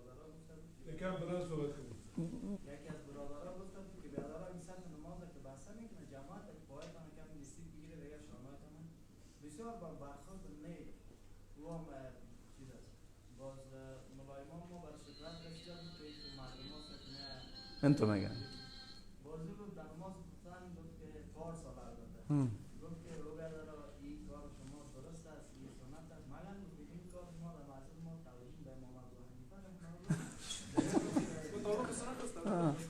الله. یکی از برادرها گفته بود که برادرها این سطح نماز که بسته میکنه جماعت که باید آن کم نسیب بگیره دیگه شانایتان بسیار با برخورد نیک او هم چیز است. باز ملای امام ما برای شکرت رسیده بود که مردم ها انتو میگن بازی بود در نماز گفتن گفت که 4 سال البته گفت که رو برادرها این کار شما درست است، این سنت است، مگر گفت این کار ما در مسجد ما توجیه به امام ابو حنیفه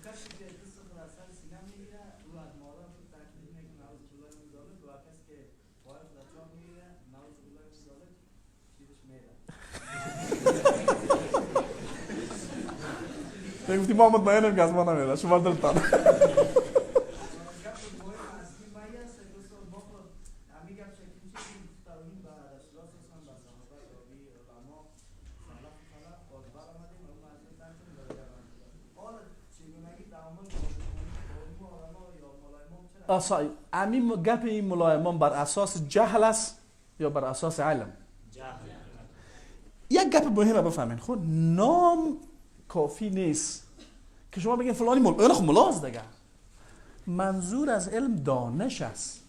کسی که دست خود از سر سینه میگیره او از مادر خود تکلیف میکنه نعوذ بالله من ذالک، و کسی که پای خود از چاپ میگیره نعوذ بالله من ذالک چیزش میره. گفتی ما مطمئنیم که از ما نمیره، شما دلتان. امین گپ این ملایمان بر اساس جهل است یا بر اساس علم؟ جهل. یک گپ مهمه بفهمین، خود نام کافی نیست که شما بگین فلانی ملا است دیگه. منظور از علم دانش است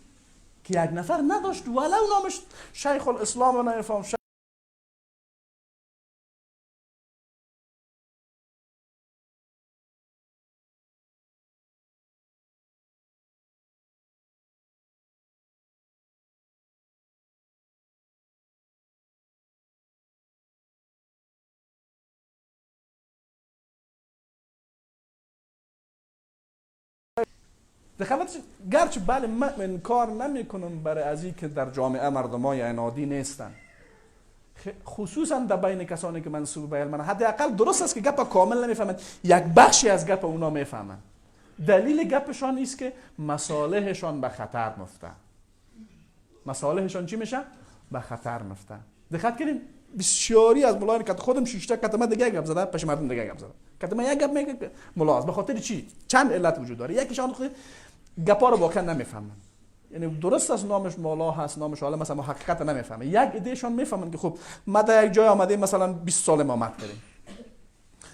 که یک نفر نداشت ولو نامش شیخ الاسلام و نفهم دخالت. گرچه بله من انکار نمی کنم برای از این که در جامعه مردمای عنادی نیستن، خصوصا در بین کسانی که منسوب به علم، حداقل درست است که گپ کامل نمیفهمند، یک بخشی از گپ اونا میفهمند. دلیل گپشان نیست که مصالحشان به خطر مفته. مصالحشان چی میشه؟ به خطر مفته. دقت کنین بسیاری از ملایان که خودم شیشته کتمه دیگه گپ زده، پیش مردم دیگه گپ زده، کتمه یک گپ میگه ملا است. به خاطر چی؟ چند علت وجود داره. یکیشان خود گپا رو واقعا نمیفهمن، یعنی درست است نامش مولا هست، نامش عالم است، اما حقیقت نمیفهمه. یک عدهشان میفهمن که خب ما در یک جای آمدیم مثلا 20 سال امامت کردیم،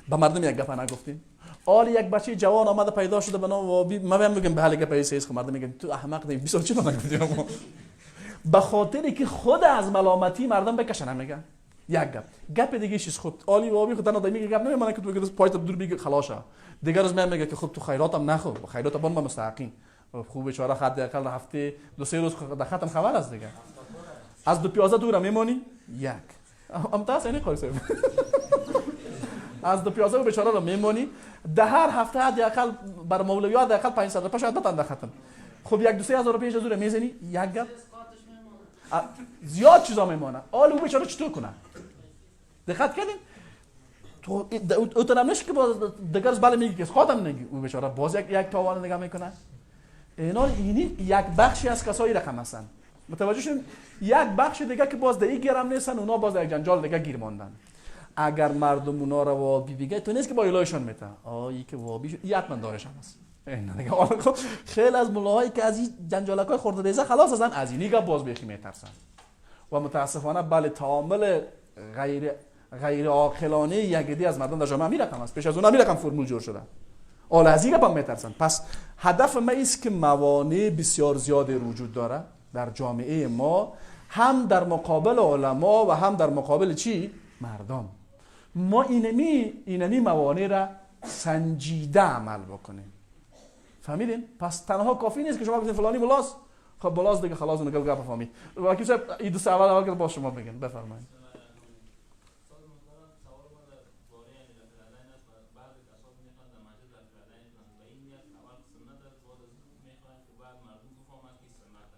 به مردم یک گپ نگفتیم. آل یک بچه جوان آمده پیدا شده به نام وابی، ما بهم میگم به حال گپ ایس، خب مردم میگن تو احمق دی 20 سال چرا نگفتیم؟ به خاطر که خود از ملامتی مردم بکشن میگن. یک گپ. گپ دیگه چیز خب عالی وابی خود تنها میگه گپ نمیمونه که تو بگی پایت دور بگی خلاصه. دیگه روز میگه که خب تو خیراتم نخور، خیرات بان ما مستحقین. خوب بیچاره حداقل هفته دو سه روز در ختم خبر است دیگه. از دو پیازه دور میمونی یک. ام تاس اینه قاری صاحب. از دو پیازه و بیچاره رو میمونی ده هر هفته حداقل بر مولوی حداقل 500 روپیه شاید بتن در ختم. خب یک دو سه هزار روپیه زور میزنی یک گپ زیاد چیزا میمونه. آل او بیچاره چطور کنه؟ دقت کردین؟ تو او طرف نشه که باز دیگر بله میگی که خودم نگی، او بیچاره باز یک تاوان نگاه میکنه. اینا اینی یک بخشی از کسایی رقم هستن، متوجه شدین؟ یک بخش دیگه که باز در گیرم نیستن، اونا باز در یک جنجال دیگه گیر ماندن. اگر مردم اونا را وابی بگه تو نیست که با ایلایشان میته، آ که وابی شد حتما دارش هم هست. اینا دیگه خیلی از ملاهایی که از این جنجالکای خرده ریزه خلاص هستن، از اینی گپ باز بیخی میترسن. و متاسفانه بله تعامل غیر عاقلانه یک عده از مردم در جامعه می رقم است، پیش از اونها می رقم فرمول جور شده، حالا از این گپ هم میترسن. پس هدف ما است که موانع بسیار زیادی وجود داره در جامعه ما، هم در مقابل علما و هم در مقابل چی؟ مردم. ما اینمی موانع را سنجیده عمل بکنیم. فهمیدین؟ پس تنها کافی نیست که شما بگید فلانی ملاست، خب ملاست دیگه خلاص، اون گپ فهمید. وکیل صاحب این دو سوال اول که با شما بگن بفرمایید.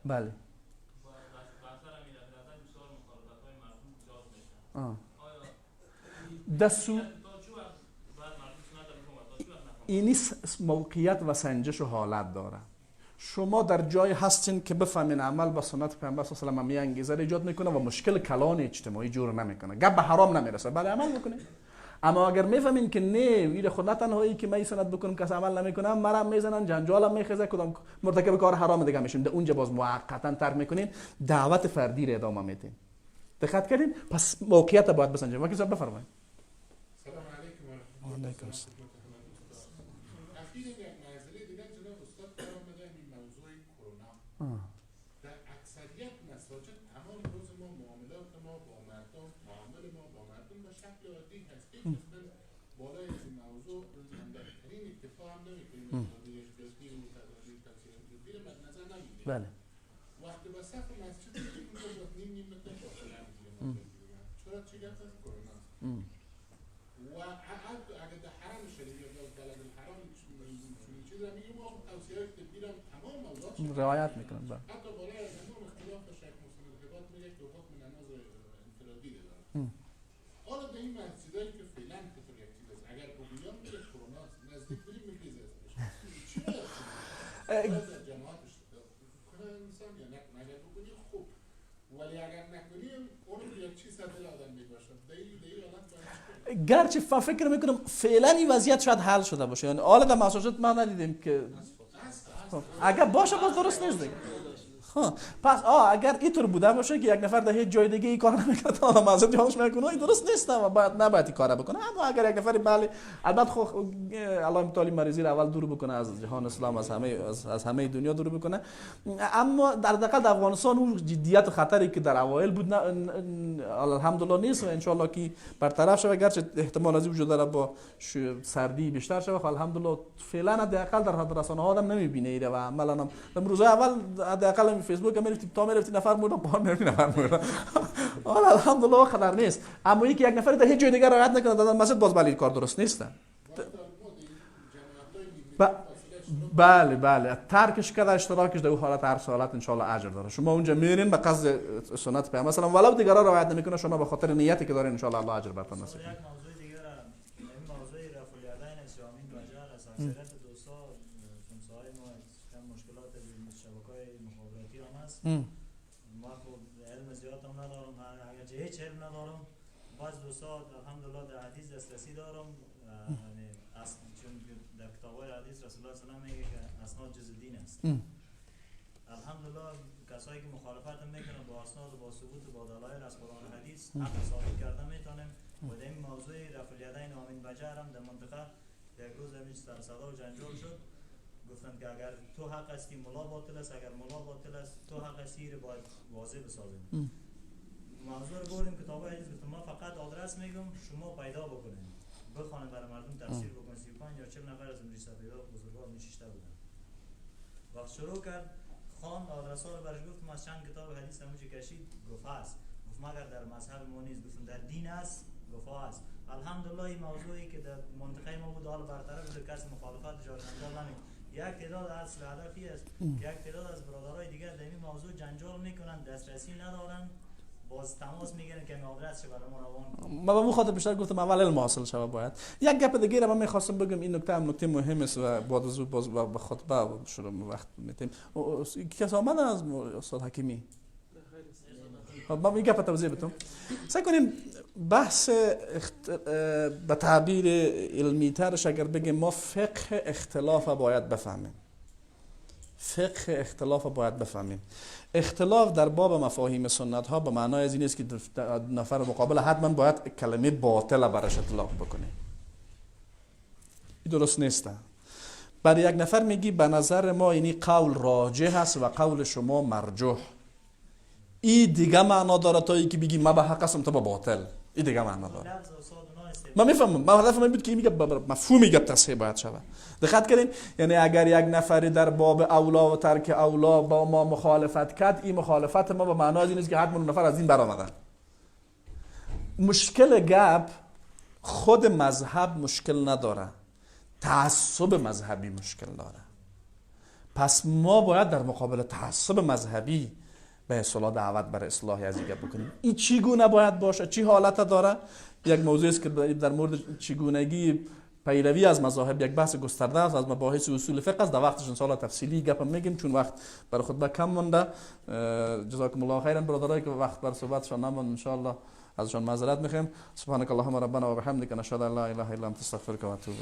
بله. دستو اینی موقعیت و سنجش و حالت داره. شما در جای هستین که بفهمین عمل با سنت پیامبر صلی الله علیه و آله انگیزه ایجاد میکنه و مشکل کلان اجتماعی جور نمیکنه، گپ به حرام نمیرسه، بله عمل میکنه. اما اگر میفهمین که نه ویل خود نه تنهایی که من سنت بکنم کس عمل نمیکنم، مرم میزنن، جنجالم میخزه، کدام مرتکب کار حرام دیگه میشیم، در اونجا باز موقتا ترک میکنین، دعوت فردی را ادامه میدین. دقت کردین؟ پس موقعیت باید بسنجیم. وکیل صاحب بفرمایید. سلام علیکم و علیکم السلام. اخیراً یک مسئله دیگر جناب استاد قرار میدن، این موضوع کرونا. در اکثریت مساجد تمام روز ما معاملات ما با مردم، معامل ما با مردم به شکل عادی هست. یک قسمت بالای از این موضوع اندکترین اکتفا هم نمی‌کنیم، تدابیر احتیاطی و تدابیر توصیه طبی رو مد نظر نمی‌گیریم. بله. وقتی به صف مسجد می‌ریم اونجا باز نیم نیم متر فاصله می‌گیریم. چرا چی گپ از کرونا؟ و اگر در حرم شریف یا بلد الحرام چنین چیز را میگیم، ما توصیه‌های طبی را تمام موضوعات رعایت میکنن. بله. حتی بالای از امام اختلاف به شیخ محسن الهبات میگه که حکم نماز انفرادی داره. حالا در این مسجدایی که فعلا کفر یک چیز است، اگر بگویم میگه کرونا است، نزدیک بریم میگریزه از پیش. چی باید در جماعت کنه انسان یا نکنه؟ اگر بکنی خوب، ولی اگر نکنیم اون یک چیز دل آدم میباشه. گرچه فکر میکنم فعلا این وضعیت شاید حل شده باشه، یعنی حالا در مساجد ما ندیدیم که اگر باشه باز درست نیست دیگه. پس اگر اینطور بوده باشه که یک نفر در هیچ جای دیگه این کار نمیکنه تا حالا مسجد یادش میکنه، این درست نیست و باید نباید این کار بکنه. اما اگر یک نفر بله، البته خب الله متعالی مریضی رو اول دور بکنه از جهان اسلام، از همه دنیا دور بکنه. اما در دقیقه در افغانستان اون جدیت و خطری که در اوایل بود الحمدلله نیست و ان شاء الله که برطرف شود، گرچه احتمال از وجود داره با سردی بیشتر شود. خب الحمدلله فعلا حداقل در رسانه ها آدم نمیبینه ایره و عملا هم در روزهای اول حداقل فیسبوک میرفتی تا میرفتی نفر مرد، بار میرفتی نفر مرد. حالا الحمدلله خطر نیست. اما یکی یک نفر در هیچ جای دیگر رعایت نکنه در مسجد، باز بله کار درست نیست. بله بله، ترکش کرده اشتراکش در اون حالت هر حالت ان شاء الله اجر داره. شما اونجا میرین به قصد سنت پیامبر مثلا، ولو دیگرا رعایت نمیکنه، شما به خاطر نیتی که دارین ان شاء الله الله اجر براتون نصیب کنه. یک موضوع دیگه، این موضوع رفع الیدین است یا همین بجر از اکثریت دوستا همسایه‌های ما کم مشکلات شبکه‌های مخابراتی هم هست. ما خب علم زیاد هم ندارم، اگرچه هیچ علم ندارم، بعض دوستا الحمدلله در حدیث دسترسی دارم. یعنی اصل چون در کتاب‌های حدیث رسول الله صلی الله علیه و آله میگه که اسناد جزء دین است. الحمدلله کسایی که مخالفت میکنن با اسناد و با ثبوت و با دلایل از قرآن و حدیث حق ثابت کرده میتونیم. و در این موضوع رفع الیدین و امین بجر هم در منطقه یک روز همین سر صدا و جنجال شد. گفتن که اگر تو حق هستی ملا باطل است، اگر ملا باطل است تو حق هستی، رو باید واضح بسازیم. موضوع رو بردیم کتاب حدیث، گفتم ما فقط آدرس میگم شما پیدا بکنید، بخوانید برای مردم تفسیر بکنید. 35 یا 40 نفر از امریکا سفیدا بزرگوار نشسته بودن. وقت شروع کرد خان آدرس ها رو برش گفتم از چند کتاب حدیث همونجا کشید، گفت هست. گفت مگر در مذهب ما نیست؟ گفتم در دین است، گفت هست. الحمدلله این موضوعی که در منطقه ما بود حالا برطرف شد، کسی مخالفت جار جنجال نمیکنه. یک تعداد اصل هدفی است که یک تعداد از برادرای دیگر در این موضوع جنجال میکنن، دسترسی ندارن، باز تماس میگیرن که آدرس برای ما روان. ما به مو خاطر بیشتر گفتم اول علم حاصل شود باید. یک گپ دیگه را من میخواستم بگم، این نکته هم نکته مهم است و بعد از باز به خطبه شروع وقت میتیم. کس آمد از استاد حکیمی؟ خب من این گپ توضیح بدم. سعی کنیم بحث به تعبیر علمی ترش اگر بگیم ما فقه اختلاف باید بفهمیم. فقه اختلاف باید بفهمیم. اختلاف در باب مفاهیم سنت ها به معنای از این است که نفر مقابل حتما باید کلمه باطل برش اطلاق بکنه. این درست نیست. برای یک نفر میگی به نظر ما اینی قول راجح است و قول شما مرجوح. این دیگه معنا داره تا اینکه بگی ما به حق هستم تو به باطل. این دیگه معنا داره. من میفهمم، من هدفم این بود که میگه مفهومی گپ تصحیح باید شود. دقت کردین؟ یعنی اگر یک نفری در باب اولا و ترک اولا با ما مخالفت کرد، این مخالفت ما به معنای این نیست که حتما نفر از این برآمدن. مشکل گپ خود مذهب مشکل نداره، تعصب مذهبی مشکل داره. پس ما باید در مقابل تعصب مذهبی به اصطلاح دعوت بر اصلاح از این گپ بکنیم. این چگونه باید باشه؟ چی حالت داره؟ یک موضوعی است که در مورد چگونگی پیروی از مذاهب یک بحث گسترده است، از مباحث اصول فقه است. در وقتش ان شاء الله تفصیلی گپ میگیم چون وقت برای خطبه کم مونده. جزاکم الله خیرا برادرایی که وقت بر صحبتشان نموند، ان شاء الله ازشان معذرت میخوایم. سبحانك اللهم ربنا وبحمدك نشهد ان لا اله الا انت استغفرك واتوب.